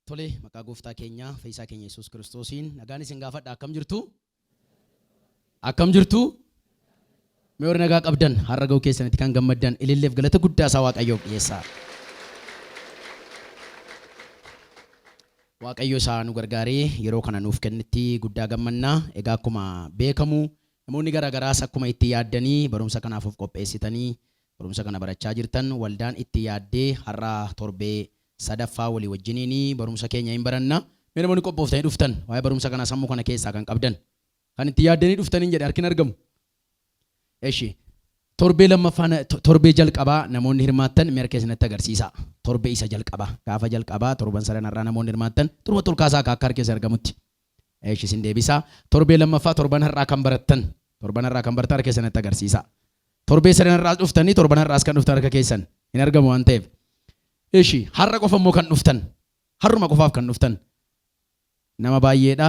Tole, maqaa gooftaa keenya fayyisaa keenya Yesuus Kiristoosiin nagaan isin gaafadha. Akkam jirtu? Akkam jirtu? Mee warri nagaa qabdan har'a ga'uu keessanitti kan gammaddan ililleef galata guddaa isaa Waaqayyoof dhiyeessaa. Waaqayyo isaa nu gargaaree yeroo kana nuuf kennetti guddaa gammanna. Egaa akkuma beekamu namoonni garaa garaas akkuma itti yaaddanii barumsa kanaaf of qopheessitanii barumsa kana barachaa jirtan, waldaan itti yaaddee har'a torbee sadaffaa walii wajjiniin barumsa keenya hin baranna. Mee namoonni qophooftanii dhuftan, waa'ee barumsa kanaa sammuu kana keessaa kan qabdan, kan itti yaaddanii dhuftaniin jedhe, harki hin argamu. Eshi. Torbee lammaffaa, torbee jalqabaa namoonni hirmaattan mee harka keessanitti agarsiisaa. Torbee isa jalqabaa. Gaafa jalqabaa torban sadan har'aa namoonni hirmaattan xuruma tolkaasaa akka harka keessan argamutti. Eshi, isin deebisaa. Torbee lammaffaa torban har'aa kan barattan. Torban har'aa kan barattan harka keessanitti agarsiisaa. Torbee sadan har'aas dhuftanii torban har'aas kan dhuftan harka keessan hin argamu waan ta'eef. Eshi, har'a qofa immoo kan dhuftan. Har'uma qofaaf kan dhuftan. Nama baay'eedha.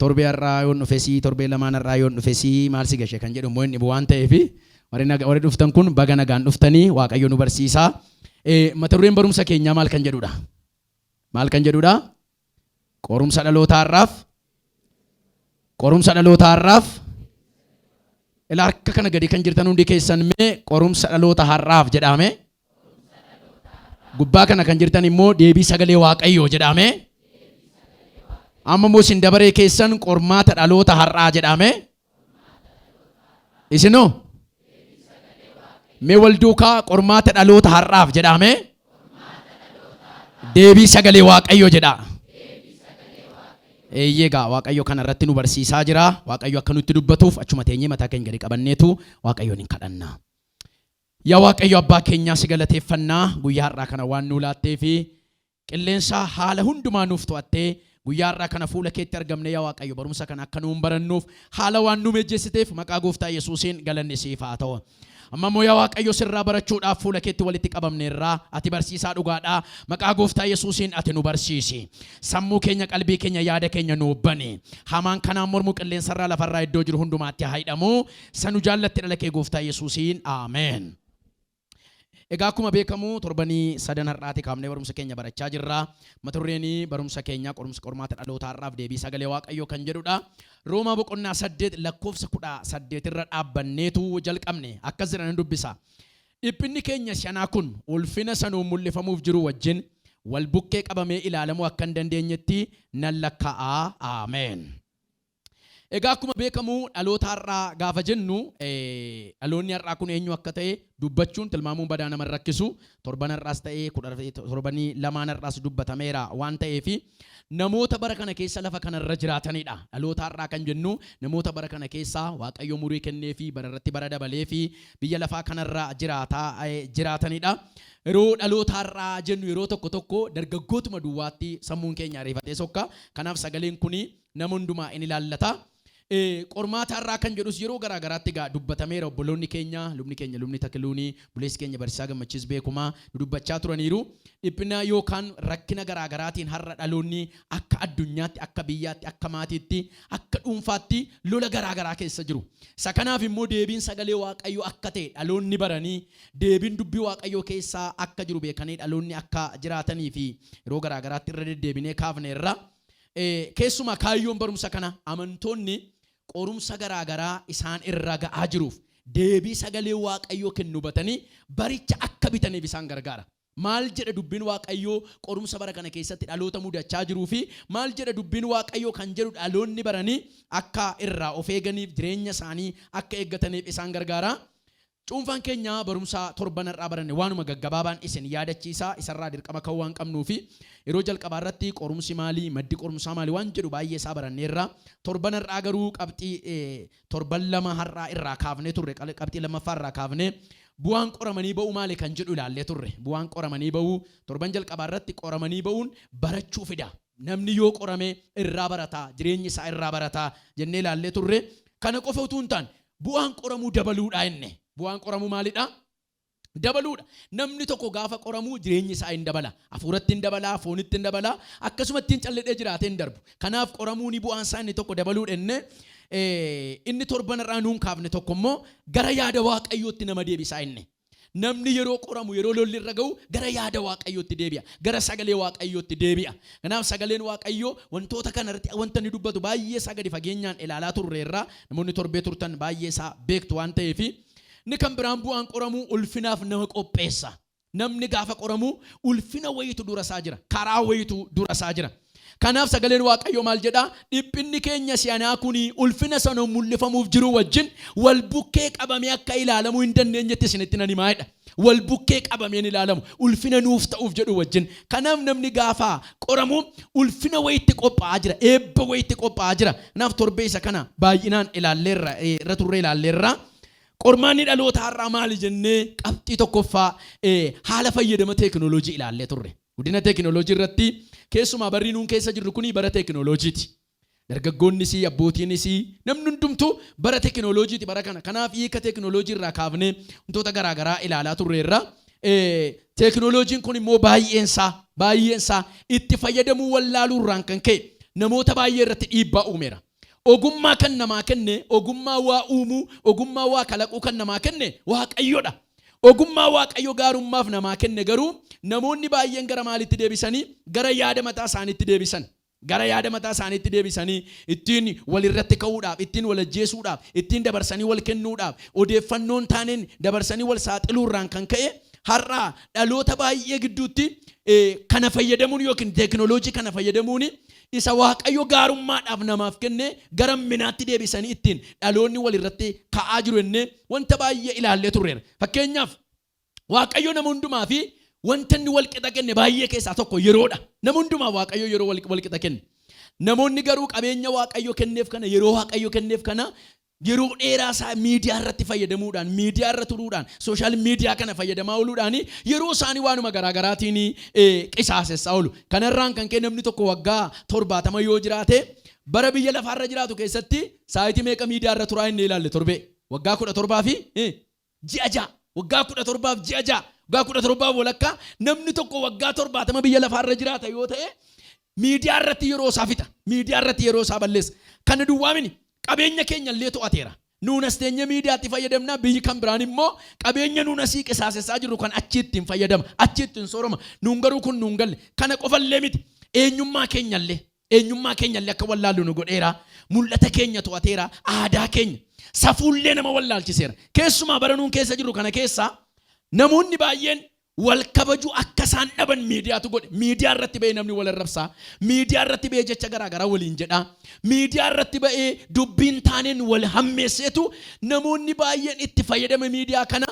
Torbee har'aa yoon dhufesii, torbee lamaan har'aa yoon dhufesii maal si gashe kan jedhu immoo hin dhibu waan ta'eef, warri dhuftan kun baga nagaan dhuftanii. Waaqayyo nu barsiisaa. Mata dureen barumsa keenyaa maal kan jedhudha? Maal kan jedhudha? Qorumsa dhaloota har'aaf. Qorumsa dhaloota har'aaf. Ilaa, harka kana gadi kan jirtan hundi keessan mee "Qorumsa dhaloota har'aaf" jedhame. Gubbaa kana kan jirtan immoo "Deebii sagalee Waaqayyoo" jedhame. Amma immoo isin dabaree keessan, "Qormaata dhaloota har'aa" jedhame. Isinoo mee wal duukaa "Qormaata dhaloota har'aaf" jedhame. "Deebii sagalee Waaqayyoo" jedha. Eeyyee, egaa Waaqayyo kana irratti nu barsiisaa jira. Waaqayyo akka nutti dubbatuuf achuma teenyee mataa keenya gadi qabanneetu Waaqayyoon hin kadhanna. Yaa Waaqayyo abbaa keenyaa, si galateeffannaa, guyyaa har'aa kana waan nuu laattee fi qilleensa haala hundumaa nuuf to'attee guyyaa har'aa kana fuula keetti argamne, yaa Waaqayyo, barumsa kana akka nuun barannuuf haala waan nu mijeessiteef maqaa gooftaa Yesuusiin galanni siif haa ta'u. Amma immoo, yaa Waaqayyo, sirraa barachuudhaaf fuula keetti walitti qabamneerraa. Ati barsiisaa dhugaadhaa. Maqaa gooftaa Yesuusiin ati nu barsiisi. Sammuu keenya, qalbii keenya, yaada keenya nuu bani. Hamaan kanaan mormu qilleensarraa, lafarraa, iddoo jiru hundumaatti haa hidhamu. Sanu jaallatti dhala kee gooftaa Yesuusiin. Ameen. Egaa akkuma beekamu torbanii sadan har'aati kaafnee barumsa keenya barachaa jirra. Mata dureen barumsa keenyaa "Qorumsa, qormaata dhaloota har'aaf deebii sagalee Waaqayyoo" kan jedhudha. Roomaa boqonnaa 8 lakkoofsa 18 irra dhaabbanneetu jalqabne. Akkas jedhanii dubbisa. "Dhiphinni keenya shanaa kun ulfina sanuun mul'ifamuuf jiru wajjin wal bukkee qabamee ilaalamuu akka hin dandeenyetti nan lakkaa'aa." Ameen. Egaa akkuma beekamu dhaloota har'aa gaafa jennu, dhaloonni har'aa kun eenyu akka ta'e dubbachuun tilmaamuun badaa nama rakkisu. Torban har'aas ta'ee torbanii lamaan har'aas dubbatameera waan ta'eef, namoota bara kana keessa lafa kanarra jiraatanidha. Dhaloota har'aa kan jennu namoota bara kana keessa Waaqayyo umurii kennee fi bara irratti bara dabalee fi biyya lafaa kanarra jiraataa jiraatanidha. Yeroo dhaloota har'aa jennu yeroo tokko tokko dargaggootuma duwwaatti sammuun keenya ariifatee sokka. Kanaaf sagaleen kuni nama hundumaa in ilaallata. Qormaata har'aa kan jedhus yeroo garaa garaatti egaa dubbatameera. Obboloonni keenya, lubni keenya lubni Takiluuni, buleessi keenya barsiisaa Gammachiis beekumaa nu dubbachaa turaniiru. Dhiphina yookaan rakkina garaa garaatiin har'a dhaloonni akka addunyaatti, akka biyyaatti, akka maatiitti, akka dhuunfaatti lola garaa garaa keessa jiru. Isa kanaaf immoo deebiin sagalee Waaqayyoo akka ta'e dhaloonni baranii, deebiin dubbii Waaqayyoo keessaa akka jiru beekanii dhaloonni akka jiraatanii fi yeroo garaa garaatti irra deddeebinee kaafneerra. Keessumaa kaayyoon barumsa kana amantoonni qorumsa garaa garaa isaan irra ga'aa jiruuf deebii sagalee Waaqayyoo kennu hubatanii baricha akka bitaniif isaan gargaara. Maal jedha dubbiin Waaqayyoo qorumsa bara kana keessatti dhaloota mudachaa jiruu fi maal jedha dubbiin Waaqayyoo kan jedhu dhaloonni baranii akka irraa of eeganiif, jireenya isaanii akka eeggataniif isaan gargaara. Cuunfaan keenya barumsa torban har'aa baranne waanuma gaggabaabaan isin yaadachiisa. Isarraa dirqama ka'uu waan qabnuufi, yeroo jalqabaa irratti qorumsi maali, maddi qorumsaa maali waan jedhu baay'ee isaa baranneerra. Torban har'aa garuu qabxii torban 2 har'aa irraa kaafnee turre, qabxii lammaffaa irraa kaafnee bu'aan qoramanii ba'uu maali kan jedhu ilaallee turre. Bu'aan qoramanii ba'uu torban jalqabaa irratti, qoramanii ba'uun barachuu fida. Namni yoo qorame irraa barata, jireenyi isaa irraa barata jennee ilaallee turre. Kana qofa utuu hin taane bu'aan qoramuu dabaluudha inni. Bu'aan qoramuu maalidha? Dabaluudha. Namni tokko gaafa qoramuu jireenyi isaa hin dabala. Hafuuratti hin dabala, foonitti hin dabala, akkasuma ittiin calledhee jiraatee hin darbu. Kanaaf qoramuuni bu'aan isaa inni tokko dabaluudha inni. Inni torban irraa nuun kaafne tokko immoo gara yaada Waaqayyootti nama deebisaa inni. Namni yeroo qoramu, yeroo lolli irra ga'u, gara yaada Waaqayyootti deebi'a. Gara sagalee Waaqayyootti deebi'a. Kanaaf sagaleen Waaqayyoo wantoota kana irratti wanta inni dubbatu baay'ee isaa gadi fageenyaan ilaalaa turreerra. Namoonni torbee turtan baay'ee isaa beektu waan ta'eef. Inni kan biraan, bu'aan qoramuu ulfinaaf nama qopheessa. Namni gaafa qoramu ulfina wayitu dura isaa jira. Karaa wayitu dura isaa jira. Kanaaf sagaleen Waaqayyoo maal jedhaa? Dhiphinni keenya si'anaa kuni ulfina sana mul'ifamuuf jiru wajjin wal bukkee qabamee akka ilaalamuu hin dandeenyetti isinitti nan himaa jedha. Wal bukkee qabamee hin ilaalamu. Ulfina nuuf ta'uuf jedhu wajjin. Kanaaf namni gaafa qoramu ulfina wayitti qophaa'aa jira. Eebba wayitti qophaa'aa jira. Kanaaf torbee isa kana baay'inaan ilaalleerra, irra turree ilaalleerra. Qormaanni dhaloota har'aa maali jennee qabxii tokkoffaa haala fayyadama teekinooloojii ilaallee turre. Guddina teekinooloojii irratti, keessumaa barri nuun keessa jirru kuni bara teekinooloojiiti. Dargaggoonnis, abbootiinis, namni hundumtuu bara teekinooloojiiti bara kana. Kanaaf hiika teekinooloojii irraa kaafnee wantoota garaagaraa ilaalaa turreerra. Teekinooloojiin kun immoo baay'eensaa itti fayyadamuu wallaaluu irraan kan ka'e namoota baay'ee irratti dhiibbaa uumeera. Ogummaa kan namaa kenne, ogummaa waa uumuu, ogummaa waa kalaquu kan namaa kenne Waaqayyoodha. Ogummaa Waaqayyo gaarummaaf namaa kenne garuu namoonni baay'een gara maalitti deebisanii? Gara yaada mataa isaaniitti deebisan. Gara yaada mataa isaaniitti deebisanii ittiin walirratti ka'uudhaaf, ittiin wal ajjeesuudhaaf, ittiin dabarsanii wal kennuudhaaf, odeeffannoon taaneen dabarsanii wal saaxiluurraan kan ka'e har'a dhaloota baay'ee gidduutti kana fayyadamuun yookiin teekinooloojii kana fayyadamuun isa Waaqayyo gaarummaadhaaf namaaf kenne gara minaatti deebisanii ittiin dhaloonni walirratti ka'aa jiru jennee wanta baay'ee ilaallee turreera. Fakkeenyaaf, Waaqayyo nama hundumaa fi wanta inni wal qixa kenne baay'ee keessaa tokko yeroodha. Nama hundumaa Waaqayyo yeroo wal qixa kenne. Namoonni garuu qabeenya Waaqayyo kenneef kana, yeroo Waaqayyo kenneef kana, yeroo dheeraa isaa miidiyaa irratti fayyadamuudhaan, miidiyaa irra turuudhaan, social media kana fayyadamaa ooluudhaan yeroo isaanii waanuma garaagaraatiin qisaasessaa oolu. Kanarraan kan ka'e namni tokko waggaa 70 yoo jiraate, bara biyya lafaarra jiraatu keessatti saayitii meeqa miidiyaa irra turaa inni ilaalle torbee? Waggaa 17 fi ji'a 6. Waggaa 17f ji'a 6. Waggaa 17f walakkaa. Namni tokko waggaa 70 biyya lafaarra jiraata yoo ta'e, miidiyaa irratti yeroo isaa fixa. Miidiyaa irratti yeroo isaa balleessa. Kana duwwaa mini, qabeenya keenya illee to'ateera. Nuun as teenyee miidiyaatti fayyadamna, biyyi kan biraan immoo qabeenya nuun asii qisaasessaa jirru kan achi ittiin fayyadama. Achi ittiin soorama. Nuun garuu kun nuun galle. Kana qofallee miti. Eenyummaa keenyallee akka wallaallu nu godheera. Mul'ata keenya to'ateera. Aadaa keenya. Safuullee nama wallaalchiseera. Keessumaa bara nuun keessa jirru kana keessaa namoonni baay'een wal kabajuu akka isaan dhaban miidiyaatu godhe. Miidiyaa irratti ba'ee namni wal arrabsaa. Miidiyaa irratti ba'ee jecha garaagaraa waliin jedhaa. Miidiyaa irratti ba'ee dubbiin taaneen wal hammeesseetu namoonni baay'een itti fayyadama miidiyaa kana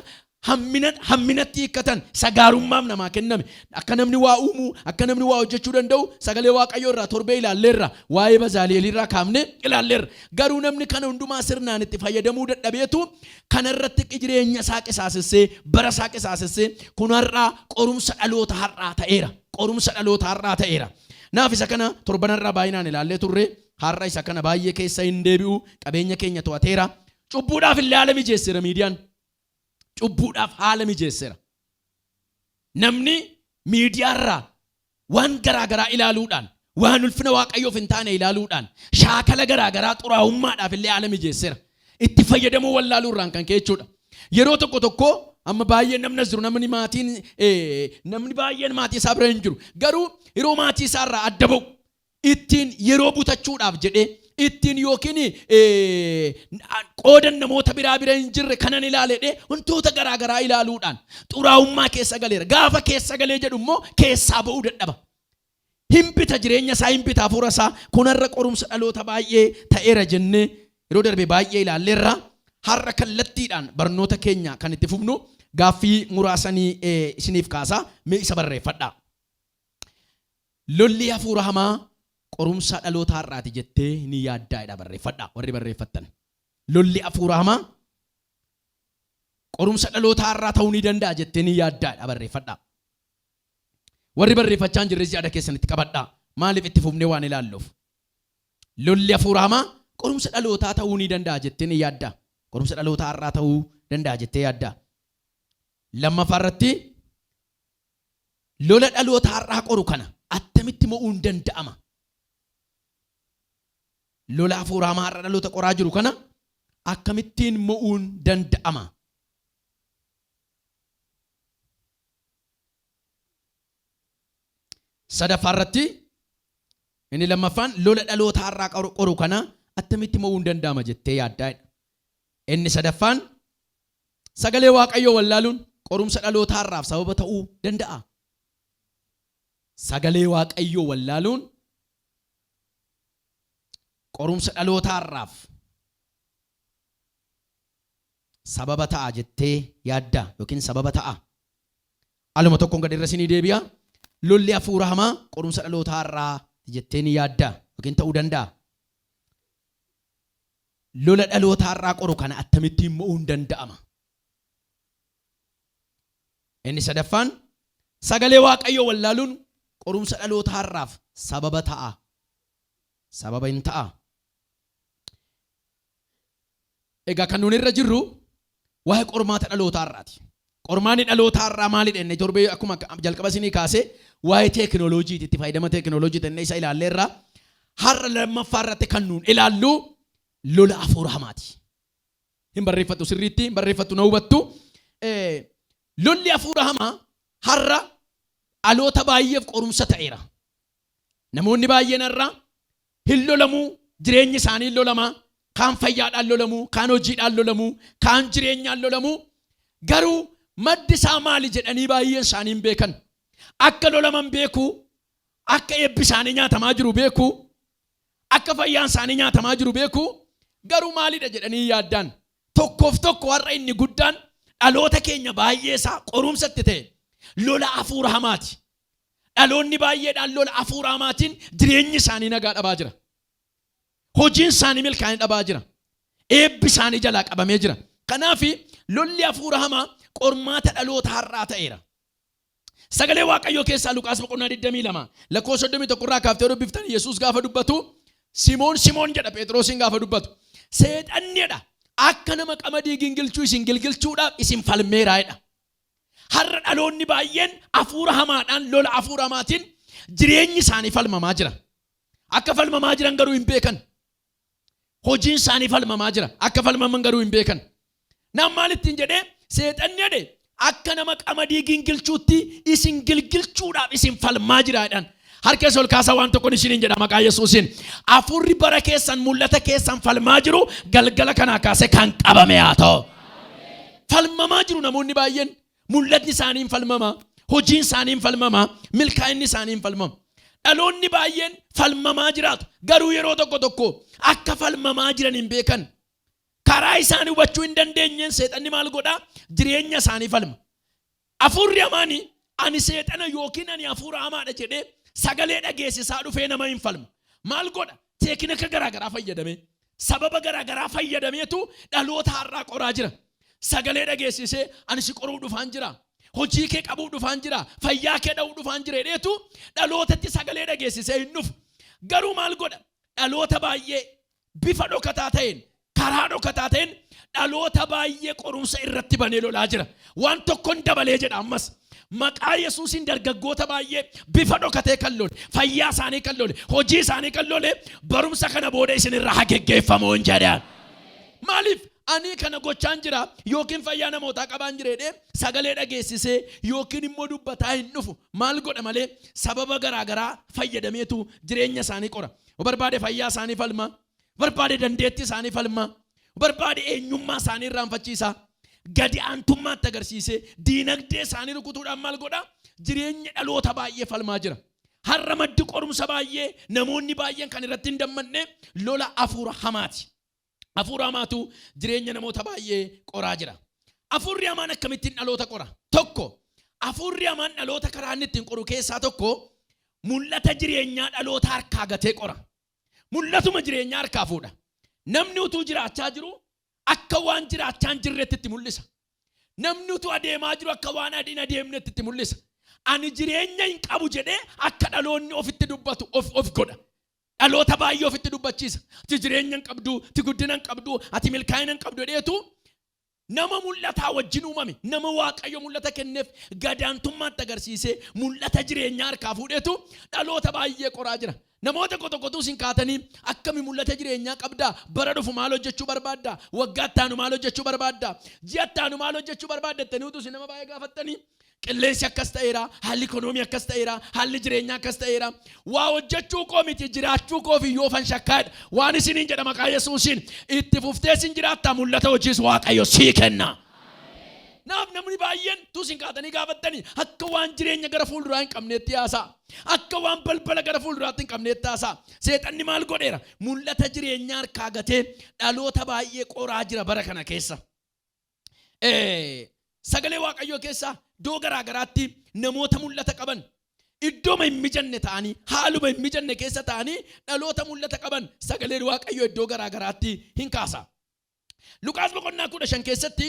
hammina hamminatti hiikkatan. Isa gaarummaaf namaa kenname, akka namni waa uumuu, akka namni waa hojjechuu danda'u sagalee Waaqayyoo irraa torbee ilaalleerra, waa'ee Bazaali'eel irraa kaafne ilaalleerra. Garuu namni kana hundumaa sirnaan itti fayyadamuu dadhabeetu kana irratti jireenya isaa qisaasessee, bara isaa qisaasessee, kun har'aa qorumsa dhaloota har'aa ta'eera. Qorumsa dhaloota har'aa ta'eera. Naaf isa kana torbanarraa baay'inaan ilaallee turre. Har'a isa kana baay'ee keessa hin deebi'u. Qabeenya keenya to'ateera. Cubbuudhaaf illee haala mijeesseera miidiyaan. Cubbuudhaaf haala mijeesseera. Namni miidiyaarraa waan garaagaraa ilaaluudhaan, waan ulfina Waaqayyoof hin taane ilaaluudhaan, shaakala garaagaraa xuraa'ummaadhaaf illee haala mijeesseera. Itti fayyadamuu wallaaluu irraan kan ka'e jechuudha. Yeroo tokko tokko amma baay'een namni as jiru, namni maatiin, namni baay'een maatii isaa bira hin jiru. Garuu yeroo maatii isaa irraa adda ba'u ittiin yeroo butachuudhaaf jedhee ittiin yookiin qoodan namoota biraa bira hin jirre kanan ilaaledhe wantoota garaa garaa ilaaluudhaan xuraa'ummaa keessa galeera. Gaafa keessa galee jedhu immoo keessaa ba'uu dadhaba. Hin bita jireenya isaa, hin bita hafuura isaa. Kunarra qorumsa dhaloota baay'ee ta'eera jennee yeroo darbe baay'ee ilaalleerra. Har'a kallattiidhaan barnoota keenya kan itti fufnu gaaffii muraasanii isiniif kaasa. Mee isa barreeffadhaa. Lolli hafuura hamaa qorumsa dhaloota har'aati jettee ni yaaddaa'edha, barreeffadhaa warri barreeffattan. Lolli hafuura hamaa qorumsa dhaloota har'aa ta'uu ni danda'a jettee ni yaaddaa'edha, barreeffadhaa. Warri barreeffachaa hin jirres yaada keessanitti qabadhaa. Maaliif? Itti fufnee waan ilaalluuf. Lolli hafuura hamaa qorumsa dhalootaa ta'uu ni danda'a jettee ni yaaddaa? Qorumsa dhaloota har'aa ta'uu danda'a jettee yaaddaa? Lammaffaa irratti, lola dhaloota har'aa qoru kana attamitti mo'uun danda'ama? Lola hafuura hamaa har'a dhaloota qoraa jiru kana akkamittiin mo'uun danda'ama? Sadaffaa irratti, inni lammaffaan, lola dhaloota har'aa qoru kana attamitti mo'uu hin danda'ama jettee yaaddaa? Inni sadaffaan, sagalee Waaqayyoo wallaaluun qorumsa dhaloota har'aaf sababa ta'uu danda'a. Sagalee Waaqayyoo wallaaluun qorumsa dhaloota har'aaf sababa ta'a jettee yaaddaa yookiin sababa ta'a? Aluma tokkoon gad irra isinii deebi'a. Lolli hafuura hamaa qorumsa dhaloota har'aa jettee ni yaaddaa yookiin ta'uu danda'a? Lola dhaloota har'aa qoru kana akkamittiin mo'uun danda'ama? Inni sadaffaan, sagalee Waaqayyoo wallaaluun qorumsa dhaloota har'aaf sababa ta'a. Sababa hin ta'a. Egaa kan nuun irra jirru waa'ee qormaata dhaloota har'aati. Qormaanni dhaloota har'aa maalidha inni torbee akkuma jalqaba isinii kaasee waa'ee teekinooloojiiti, itti fayyadama teekinooloojiiti inni isa ilaalleerra. Har'a lammaffaa irratti kan nuun ilaallu lola hafuura hamaati. Hin barreeffattu sirriitti, hin barreeffattu, na hubattu. Lolli hafuura hamaa har'a dhaloota baay'eef qorumsa ta'eera. Namoonni baay'een har'a hin lolamuu, jireenyi isaanii hin lolamaa, kaan fayyaadhaan lolamuu, kaan hojiidhaan lolamuu, kaan jireenyaan lolamuu. Garuu maddi isaa maali jedhanii baay'een isaanii hin beekan. Akka lolaman beekuu, akka eebbi isaanii nyaatamaa jiru beekuu, akka fayyaan isaanii nyaatamaa jiru beekuu, garuu maalidha jedhanii yaaddaan. Tokkoof tokko har'a inni guddaan dhaloota keenya baay'ee isaa qorumsatti ta'e lola hafuura hamaati. Dhaloonni baay'eedhaan lola hafuura hamaatiin jireenyi isaanii nagaa dhabaa jira. Hojiin isaanii milkaa'ina dhabaa jira. Eebbi isaanii jalaa qabamee jira. Kanaaf lolli hafuura hamaa qormaata dhaloota har'aa ta'eera. Sagalee Waaqayyoo keessaa Luqaas boqonnaa 22 lakkoofsa 31 irraa kaaftee dubbiftan, Yesuus gaafa dubbatu, "Simoon, Simoon," jedha Phexrosiin gaafa dubbatu. "Seexanni," jedha, "akka nama qamadii gingilchuu isin gilgilchuudhaaf isin falmeeraa," jedha. Har'a dhaloonni baay'een hafuura hamaadhaan, lola hafuura hamaatiin jireenyi isaanii falmamaa jira. Akka falmamaa jiran garuu hin beekan. Hojiin isaanii falmamaa jira. Akka falmaman garuu hin beekan. Nam maalittiin jedhee? "Seexanni," jedhe, "akka nama qamadii gingilchuutti isin gilgilchuudhaaf isin falmaa jira," jedhan. Harka ol kaasaa waan tokkoon isiniin jedha maqaa Yesuusiin. Hafuurri bara keessan, mul'ata keessan falmaa jiru galgala kanaa kaasee kan qabame haa ta'u. Falmamaa jiru namoonni baay'een. Mul'atni isaanii hin falmama. Hojiin isaanii hin falmama. Milkaa'inni isaanii hin falmama. Dhaloonni baay'een falmamaa jiraatu. Garuu yeroo tokko tokko akka falmamaa jiran hin beekan. Karaa isaanii hubachuu hin dandeenyeen seexanni maal godhaa? Jireenya isaanii falma. Hafuurri hamaanii ani seexana yookiin ani hafuura hamaadha jedhee sagalee dhageessisaa dhufee nama hin falmu. Maal godha? Teeknika garaagaraa fayyadamee, sababa garaagaraa fayyadameetu dhaloota har'aa qoraa jira. Sagalee dhageessisee, "Ani si qoruu dhufaan jira. Hojii kee qabuu dhufaan jira. Fayyaa kee dha'uu dhufaan jira," jedheetu dhalootatti sagalee dhageessisee hin dhufu. Garuu maal godha? Dhaloota baay'ee bifa dhokataa ta'een, karaa dhokataa ta'een dhaloota baay'ee qorumsa irratti banee lolaa jira. Waan tokkoon dabalee jedha ammas. Maqaa Yesuusiin dargaggoota baay'ee bifa dhokatee kan lole, fayyaa isaanii kan lole, hojii isaanii kan lole barumsa kana booda isin irraa haa geggeeffamu hin jedhan. Maaliif ani kana gochaan jira yookiin fayyaa namootaa qabaan jira jedhee sagalee dhageessisee yookiin immoo dubbataa hin dhufu. Maal godha malee? Sababa garaagaraa fayyadameetu jireenya isaanii qora. Barbaade fayyaa isaanii falma, barbaade dandeettii isaanii falma, barbaade eenyummaa isaanii irraanfachiisa. Gadi aantummaatti agarsiisee diinagdee isaanii rukutuudhaan maal godha? Jireenya dhaloota baay'ee falmaa jira. Har'a maddi qorumsa baay'ee namoonni baay'een kan irratti hin dammanne lola hafuura hamaati. Hafuura hamaatu jireenya namoota baay'ee qoraa jira. Hafuurri hamaan akkamittiin dhaloota qora? Tokko, hafuurri hamaan dhaloota karaa inni ittiin qoru keessaa tokko mul'ata jireenyaa dhaloota harkaa gatee qora. Mul'atuma jireenyaa harkaa fuudha. Namni utuu jiraachaa jiru akka waan jiraachaa hin jirretti itti mul'isa. Namni utuu adeemaa jiru akka waan hin adeemnetti itti mul'isa. Ani jireenya hin qabu jedhee akka dhaloonni ofitti dubbatu of godha. Dhaloota baay'ee ofitti dubbachiisa. Ati jireenya hin qabdu, ati guddina hin qabdu, ati milkaa'ina hin qabdu jedheetu nama mul'ataa wajjin uumame, nama Waaqayyo mul'ata kenneef gadaantummaatti agarsiisee mul'ata jireenyaa harkaa fuudheetu dhaloota baay'ee qoraa jira. Namoota tokko tokkotu isin kaatanii, "Akkami, mul'ata jireenyaa qabdaa? Bara dhufu maal hojjechuu barbaaddaa? Waggaa itti aanu maal hojjechuu barbaaddaa? Ji'a itti aanu maal hojjechuu barbaadda?" jettanii utuu isin nama baay'ee gaafattanii, Qilleensi akkas ta'eera, haalli ikonoomii akkas ta'eera, haalli jireenyaa akkas ta'eera. Waa hojjechuu koo miti jiraachuu koof iyyuu ofan shakkaadha. Waan isiniin jedha maqaa Yesuusiin itti fuftee sin jiraattaa mul'ata hojiis Waaqayyo sii kenna. Naaf namni baay'een utuu isin kaatanii gaafattanii akka waan jireenya gara fuulduraa hin qabneetti haasa'a. Akka waan balbala gara fuulduraatti hin qabneetti haasa'a. Seexanni maal godheera? Mul'ata jireenyaa harkaa gatee dhaloota baay'ee qoraa jira bara kana keessa. Sagalee Waaqayyoo keessaa iddoo garaa garaatti namoota mul'ata qaban iddooma hin mijanne ta'anii haaluma hin mijanne keessa ta'anii dhaloota mul'ata qaban sagaleen Waaqayyoo iddoo garaa garaatti hin kaasa. Luqaas boqonnaa 15 keessatti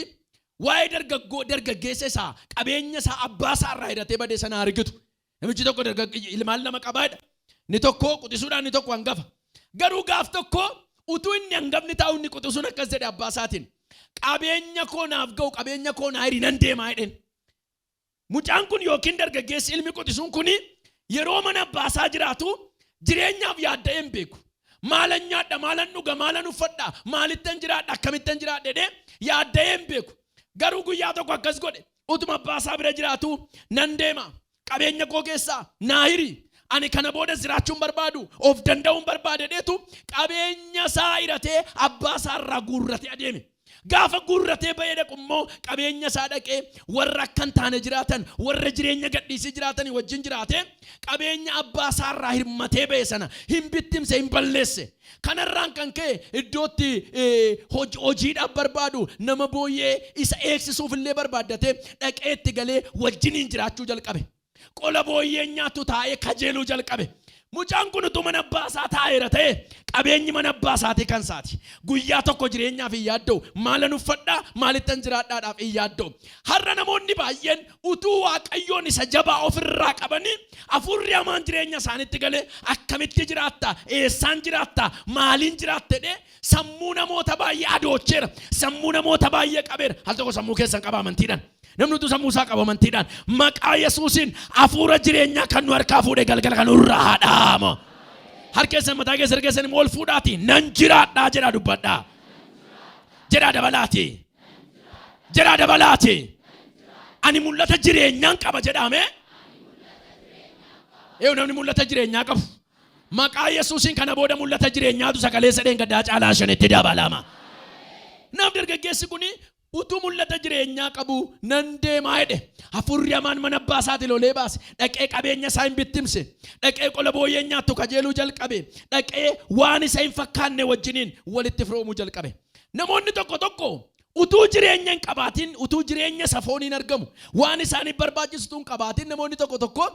waa'ee dargaggoo dargaggeessa isaa qabeenya isaa abbaa isaa irraa hiratee badee sana argitu. Namichi tokko ilmaan lama qabaadha. Inni tokko quxisuudhaan inni tokko hangafa. Garuu gaaf tokko utuu inni hangafni taa'u inni quxisuun akkas jedhe abbaa isaatiin. Qabeenya koo naaf ga'u qabeenya koo naa hiri nan deemaa jedheen. Mucaan kun yookiin dargaggeessi ilmi quxisuun kun yeroo mana abbaa isaa jiraatu jireenyaaf yaadda'ee hin beeku. Maalan nyaadha, maalan dhuga, maalan uffadha, maalittan jiraadha, akkamittan jiraadha jedhee yaadda'ee hin beeku. Garuu guyyaa tokko akkas godhe. Utuma abbaa isaa bira jiraatuu nan deema. Qabeenya koo keessaa naa hiri. Ani kana boodas jiraachuu hin barbaadu, of danda'uu hin barbaada jedheetu qabeenya isaa hiratee abbaa isaa irraa guurratee adeeme. Gaafa guurratee ba'ee dhaqu immoo qabeenya isaa dhaqee warra akka hin taane jiraatan, warra jireenya gadhiisii jiraatanii wajjin jiraatee qabeenya abbaa isaa irraa hirmatee ba'e sana hin bittimse, hin balleesse. Kanarraan kan ka'e iddootti hojiidhaaf barbaadu nama booyyee isa eegsisuuf illee barbaaddatee dhaqee itti galee wajjiniin jiraachuu jalqabe. Qola booyyeen nyaattu taa'ee kajeeluu jalqabe. Mucaan kun utuu mana abbaa isaa taa'eera ta'e qabeenyi mana abbaa isaatii kan isaati. Guyyaa tokko jireenyaaf hin yaadda'u. Maalan uffadhaa maalittan jiraadhaadhaaf hin yaadda'u. Har'a namoonni baay'een utuu Waaqayyoon isa jabaa ofirraa qabanii hafuurri hamaan jireenya isaanitti galee akkamitti jiraatta, eessaan jiraatta, maaliin jiraatta jedhee sammuu namoota baay'ee adoocheera. Sammuu namoota baay'ee qabeera. Al tokko sammuu keessan qaba amantiidhaan. Namni utuu sammuu isaa qabu amantiidhaan maqaa Yesuusiin hafuura jireenyaa kan nu harkaa fuudhee galgala kan nurraa haa dhaamu. Harka keessan mataa keessa harka keessan immoo ol fuudhaati nan jiraadhaa jedhaa dubbadhaa. Jedhaa dabalaati. Jedhaa dabalaati. Ani mul'ata jireenyaan qaba jedhaame. Eeyu namni mul'ata jireenyaa qabu. Maqaa Yesuusiin kana booda mul'ata jireenyaatu sagalee sadeen gaddaa caalaa shanitti dabalama. Naaf dargaggeessi kun utuu mul'ata jireenyaa qabu nan deemaa jedhe. Hafuurri hamaan mana abbaa isaati lolee baase. Dhaqee qabeenya isaa hin bittimse. Dhaqee qola booyyeen nyaattu kajeeluu jalqabe. Dhaqee waan isa hin fakkaanne wajjiniin walitti firoomuu jalqabe. Namoonni tokko tokko utuu jireenya hin qabaatin, utuu jireenya isa fooniin argamu, waan isaaniif barbaachisu utuu hin qabaatin namoonni tokko tokko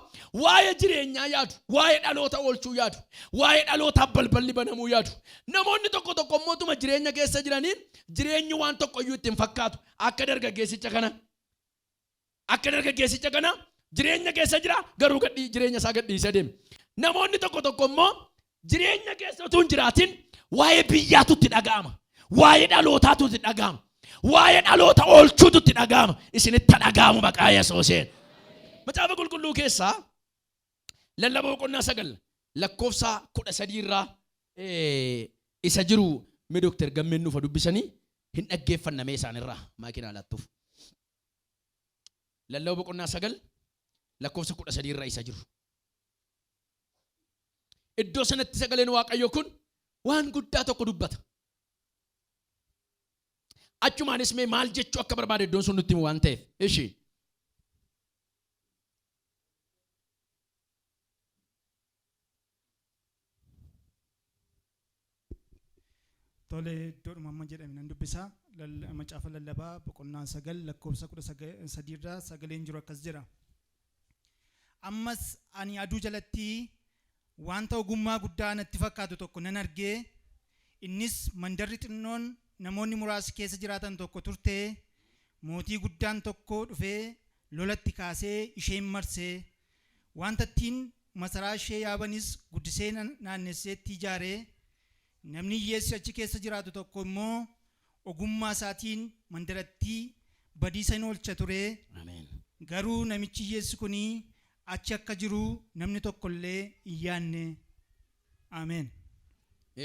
waa'ee jireenyaa yaadu, waa'ee dhaloota oolchuu yaadu, waa'ee dhalootaaf balballi banamuu yaadu. Namoonni tokko tokko immoo utuma jireenya keessa jiranii jireenyi waan tokko iyyuu itti hin fakkaatu. Akka dargaggeessicha kana Akka dargaggeessicha kana jireenya keessa jira garuu gadhii jireenya isaa gadhiisee deeme. Namoonni tokko tokko immoo jireenya keessa utuu hin jiraatin waa'ee biyyaatu itti dhaga'ama. Waa'ee dhalootaatu itti dhaga'ama. Waa'ee dhaloota oolchuutu itti dhaga'ama. Isinitti dhaga'amu maqaa Yesuusiin. Macaafa qulqulluu keessaa Lallaba boqonnaa 9 lakkoofsa 13 irraa isa jiru mee Dooktar Gammeen nuuf dubbisanii hin dhaggeeffannamee isaanirraa maakiin alaattuuf. Lallaba boqonnaa 9 lakkoofsa 13 irra isa jiru. Iddoo sanatti sagaleen Waaqayyoo kun waan guddaa tokko dubbata. Achumaanis mee maal jechuu akka barbaade iddoon sun nutti himu waan ta'eef. Ishi. Tole iddoodhuma amma jedhame nan dubbisa. Macaafa Lallabaa boqonnaa 9 lakkoofsa 13 irraa sagaleen jiru akkas jedha. Ammas ani aduu jalatti wanta ogummaa guddaa natti fakkaatu tokko nan arge, innis mandarri xinnoon namoonni muraasni keessa jiraatan tokko turte, mootii guddaan tokko dhufee lolatti kaasee ishee in marse, wanta ittiin masaraa ishee yaabanis guddisee naannessee itti ijaare, namni hiyyeessi achi keessa jiraatu tokko immoo ogummaa isaatiin mandarattii badiisa in oolcha ture, Ameen. garuu namichi hiyyeessi kun achi akka jiru namni tokko illee hin yaadne. Ameen.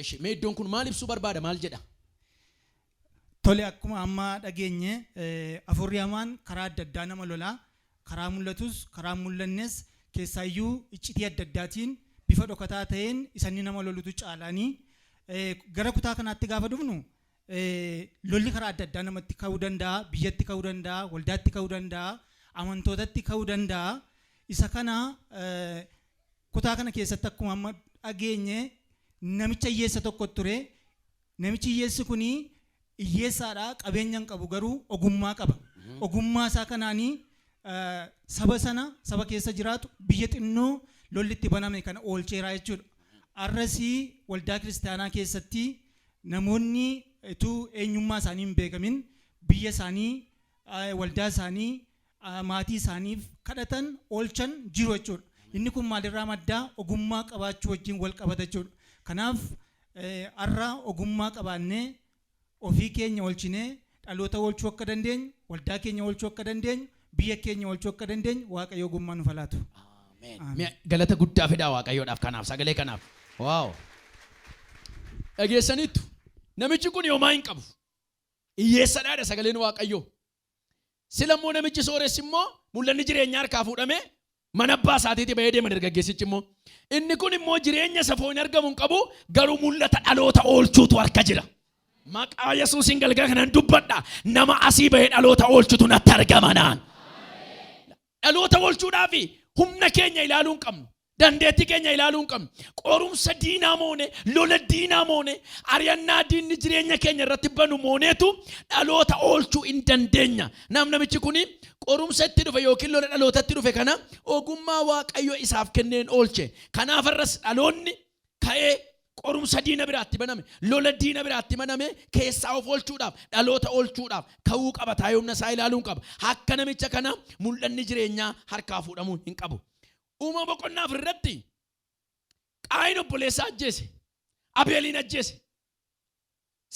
Eshi, mee iddoon kun maal ibsuu barbaada? Maal jedha? Tole akkuma amma dhageenye hafuurri hamaan karaa adda addaa nama lola. Karaa mul'atus karaa mul'annes, keessaayyuu iccitii adda addaatiin bifa dhokataa ta'een isanni nama lolutu caalaanii. Gara kutaa kanaatti gaafa dhufnu, lolli karaa adda addaa namatti ka'uu danda'a, biyyatti ka'uu danda'a, waldaatti ka'uu danda'a, amantootatti ka'uu danda'a. Isa kana kutaa kana keessatti akkuma amma dhageenye, namicha hiyyeessa tokko ture. Namichi hiyyeessi kuni hiyyeessaadha, qabeenya hin qabu, garuu ogummaa qaba. Ogummaa isaa kanaanii saba sana, saba keessa jiraatu, biyya xinnoo lolli itti baname kana oolcheeraa jechuudha. Arrasii waldaa kiristaanaa keessatti namoonni utuu eenyummaa isaanii hin beekamin biyya isaanii, waldaa isaanii, maatii isaaniif kadhatan, oolchan jiru jechuudha. Inni kun maalirraa maddaa? Ogummaa qabaachuu wajjin wal qabata jechuudha. Kanaaf har'a ogummaa qabaannee ofii keenya oolchinee dhaloota oolchuu akka dandeenyu, waldaa keenya oolchuu akka dandeenyu, biyya keenya oolchuu akka dandeenyu, Waaqayyo ogummaa nuuf haa laatu. Ameen. Galata guddaa fidaa Waaqayyoodhaaf kanaaf, sagalee kanaaf. Wow. Dhageessaniittu, namichi kun homaa hin qabu. Hiyyeessadhaadha sagaleen Waaqayyoo. Sila immoo namichi sooressi immoo mul'anni jireenyaa harkaa fuudhamee mana abbaa isaatiitii bahee deema dargaggeessichi immoo. Inni kun immoo jireenya safoo hin argamu hin qabu, garuu mul'ata dhaloota oolchuutu harka jira. Maqaa Yesuusiin galgala kanan dubbadha. Nama asii bahee dhaloota oolchutu natti argama naan. Dhaloota oolchuudhaaf humna keenya ilaaluu hin qabnu. Dandeettii keenya ilaaluu hin qabnu. Qorumsa diinaa moone, lola diinaa moone, ari'annaa diinni jireenya keenya irratti banu mooneetu dhaloota oolchuu hin dandeenya. Namichi kun qorumsa itti dhufe yookiin lola dhalootatti dhufe kana ogummaa Waaqayyo isaaf kenneen oolche. Kanaaf irras dhaloonni ka'ee qorumsa diina biraatti baname, lola diina biraatti baname keessaa of oolchuudhaaf, dhaloota oolchuudhaaf ka'uu qaba. Taa'ee humna isaa ilaaluu hin qaba. Akka namicha kana mul'anni jireenyaa harkaa fuudhamuu hin qabu. Uumama boqonnaa 4 irratti Qaayin obboleessa ajjeese. Abeeliin ajjeese.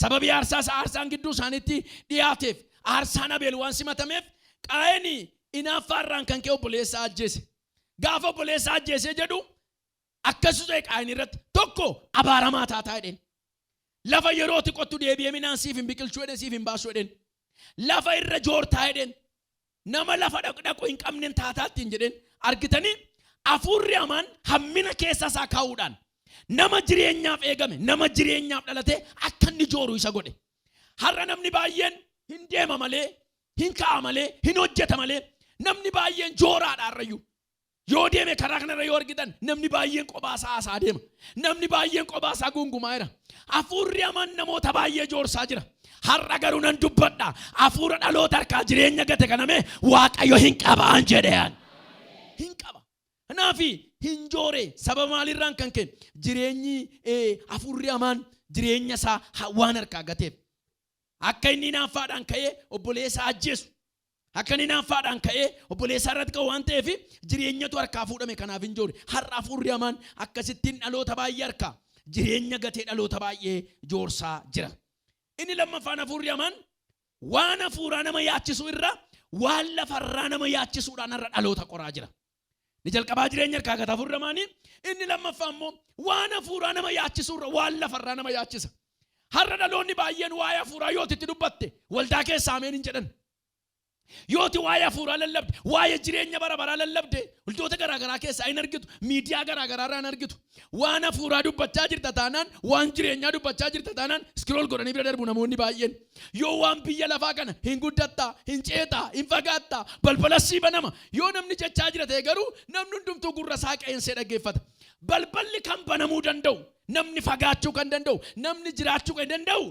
Sababii aarsaa isaa aarsaan gidduu isaaniitti dhiyaateef, aarsaan Abeel waan simatameef, Qaayin hinaaffaa irraan kan ka'e obboleessa ajjeese. Gaafa obboleessa ajjeesee jedhu akkasu ta'e, Qaayin irratti tokko abaaramaa taataa jedheen. Lafa yeroo qottu deebi'ee midhaan siif hin biqilchuu jedheen, siif hin baasu jedheen. Lafa irra joortaa jedheen. Nama lafa dhaqu hin qabnen taataattiin jedheen. Argitanii, hafuurri hamaan hammina keessa isaa kaa'uudhaan nama jireenyaaf eegame, nama jireenyaaf dhalate akka inni jooru isa godhe. Har'a namni baay'een hin deema malee, hin ka'a malee, hin hojjeta malee, namni baay'een jooraadha har'ayyuu. Yoo deeme karaa kanarra yoo argitan, namni baay'een kophaa isaa haasaa deema. Namni baay'een kophaa isaa guungumaa jira. Hafuurri hamaan namoota baay'ee joorsaa jira. Har'a garuu nan dubbadha. Hafuura dhaloota harkaa jireenya gate kaname Waaqayyo hin qabaan jedheen. Hin qaba. Kanaafi hin joore. Sababa maalirraan kan ka'e? Jireenyi hafuurri hamaan jireenya isaa waan harkaa gateef. Akka inni hinaaffaadhaan ka'ee obboleessa ajjeesu, akka inni hinaaffaadhaan ka'ee obboleessaa irratti ka'u waan ta'eef, jireenyatu harkaa fuudhame, kanaaf hin joore. Har'a hafuurri hamaan akkasittiin dhaloota baay'ee harkaa jireenya gatee dhaloota baay'ee joorsaa jira. Inni lammaffaan, hafuurri hamaan waan hafuuraa nama yaachisu irra waan lafarraa nama yaachisuudhaan har'a dhaloota qoraa jira. Inni jalqabaa jireenya harkaa gata hafuurri hamaanii. Inni lammaffaa immoo waan hafuuraa nama yaachisuu irra waan lafarraa nama yaachisa. Har'a dhaloonni baay'een waa'ee hafuuraa yooti itti dubbatte, waldaa keessaa ameen hin jedhan. Yooti waa'ee hafuuraa lallabde, waa'ee jireenya bara baraa lallabde, waldoota garaa garaa keessaa hin argitu, miidiyaa garaa garaa irraa hin argitu. Waan hafuuraa dubbachaa jirta taanaan, waan jireenyaa dubbachaa jirta taanaan, scroll godhanii bira darbu namoonni baay'een. Yoo waan biyya lafaa kana hin guddattaa, hin ceetaa, hin fagaattaa, balbala sii banama. Yoo namni jechaa jira ta'e garuu, namni hundumtuu gurra isaa qeensee dhaggeeffata. Balballi kan banamuu danda'u, namni fagaachuu kan danda'u, namni jiraachuu kan danda'u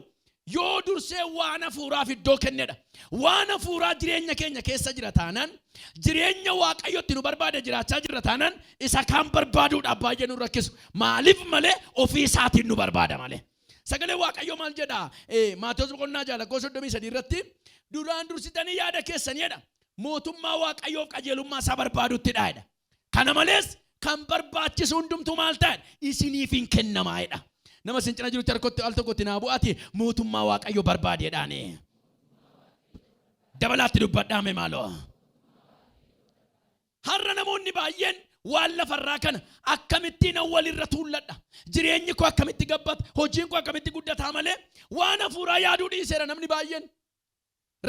yoo dursee waan hafuuraaf iddoo kennedha. Waan hafuuraa jireenya keenya keessa jira taanaan, jireenya Waaqayyotti nu barbaade jiraachaa jirra taanaan, isa kaan barbaaduudhaaf baay'ee nu rakkisu. Maaliif malee ofii isaatiin nu barbaada malee. Sagalee Waaqayyoo maal jedhaa? Maatewos boqonnaa 6 lakkoofsa 33 irratti, duraan dursitanii yaada keessanii jedha. Mootummaa Waaqayyoof qajeelummaa isaa barbaaduttidha jedha. Kana malees kan barbaachisu hundumtuu maal ta'e? Isiniif hin kennamaa jedha. Nama isin cina jirutti harkotti al tokkotti naa bu'aati, mootummaa Waaqayyoo barbaadeedhaani. Dabalaatti dubbadhaame maaloo. Har'a namoonni baay'een waan lafarraa kana akkamittiin walirra tuulladha. Jireenyi koo akkamitti gabbata? Hojiin koo akkamitti guddataa malee waan hafuuraa yaaduu dhiiseera namni baay'een.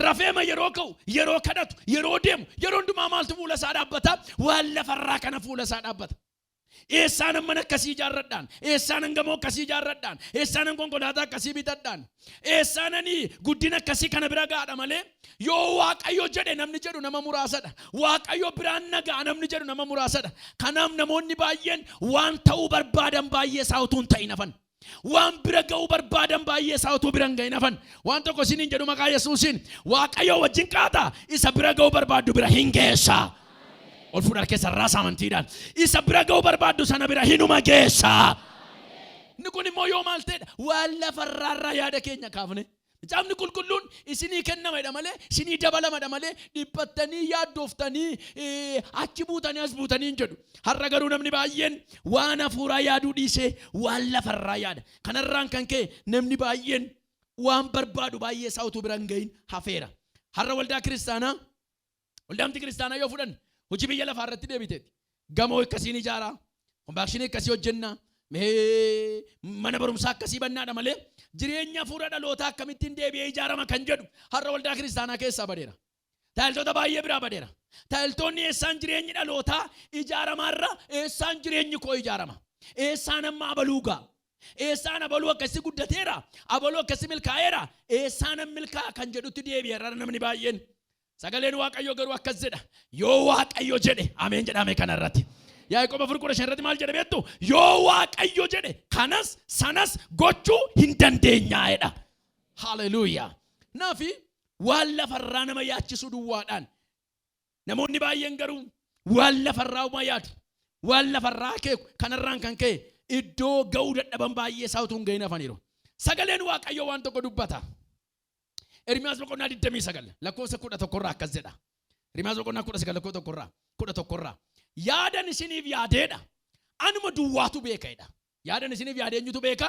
Rafeema yeroo ka'u, yeroo kadhatu, yeroo deemu, yeroo hundumaa maaltu fuula isaa dhaabbata? Waan lafarraa kana fuula isaa dhaabbata. Eessaan mana akkasii ijaarradhaan, eessaan gamoo akkasii ijaarradhaan, eessaan konkolaataa akkasii bitadhaan, eessaan guddina akkasii kana bira gaadha malee, yoo Waaqayyo jedhe namni jedhu nama muraasadha. Waaqayyo biraan nagaa namni jedhu nama muraasadha. Kanaaf namoonni baay'een waan ta'uu barbaadan baay'ee isaa utuu hin ta'in hafan. Waan bira ga'uu barbaadan baay'ee isaa utuu bira hin ga'in hafan. Waan tokko isiniin jedhu maqaa Yesuusiin, Waaqayyo wajjin kaata, isa bira ga'uu barbaaddu bira hin geessa. Ol fuudhaa keessa raasa amantiidhaan. Isa bira ga'uu barbaaddu sana bira hinuma geessa. Inni kun immoo yoo maal ta'edha? Waan lafarraarraa yaada keenya kaafne. Macaafni Qulqulluun isinii kennamadha malee, isinii dabalamadha malee, dhiphattanii yaaddooftanii achi buutanii as buutanii hin jedhu. Har'a garuu namni baay'een waan hafuuraa yaaduu dhiisee waan lafarraa yaada. Kanarraan kan ka'e namni baay'een waan barbaadu baay'ee isaa utuu bira hin gahin hafeera. Har'a waldaa kiristaanaa, waldaamti kiristaanaa yoo fudhanne, hojii biyya lafaa irratti deebiteeti. Gamoo akkasiin ijaaraa, konfaakshinii akkasii hojjennaa, mee mana barumsaa akkasii bannaadha malee, jireenya hafuura dhalootaa akkamittiin deebi'ee ijaarama kan jedhu har'a waldaa kiristaanaa keessaa badeera. Taayiltoota baay'ee biraa badeera. Taayiltoonni eessaan jireenyi dhalootaa ijaaramaarra, eessaan jireenyi koo ijaarama? Eessaan amma abaluu ga'a? Eessaan abaluu akkasii guddateera? Abaluu akkasii milkaa'eera? Eessaan milkaa'a kan jedhutti deebi'e har'a namni baay'een. Sagaleen Waaqayyoo garuu akkas jedha. Yoo Waaqayyo jedhe, ameen jedhame kana irratti. Yaaqoob 4:15 irratti maal jedhe beektu? Yoo Waaqayyo jedhe kanas sanas gochuu hin dandeenyaa jedha. Haleluuyaa. Naafi waan lafarraa nama yaachisuu duwwaadhaan, namoonni baay'een garuu waan lafarraa uma yaadu. Waan lafarraa akeeku. Kanarraan kan ka'e iddoo ga'uu dadhaban baay'ee isaa utuu hin gahin hafaniiru. Sagaleen Waaqayyoo waan tokko dubbata. Ermiyaas boqonnaa 29 lakkoofsa 11 irraa akkas jedha. Ermiyaas boqonnaa 19 lakkoofsa 1 irraa, 11 irraa. Yaadan isiniif yaadeedha. Anuma duwwaatu beeka jedha. Yaadan isiniif yaade eenyutu beeka?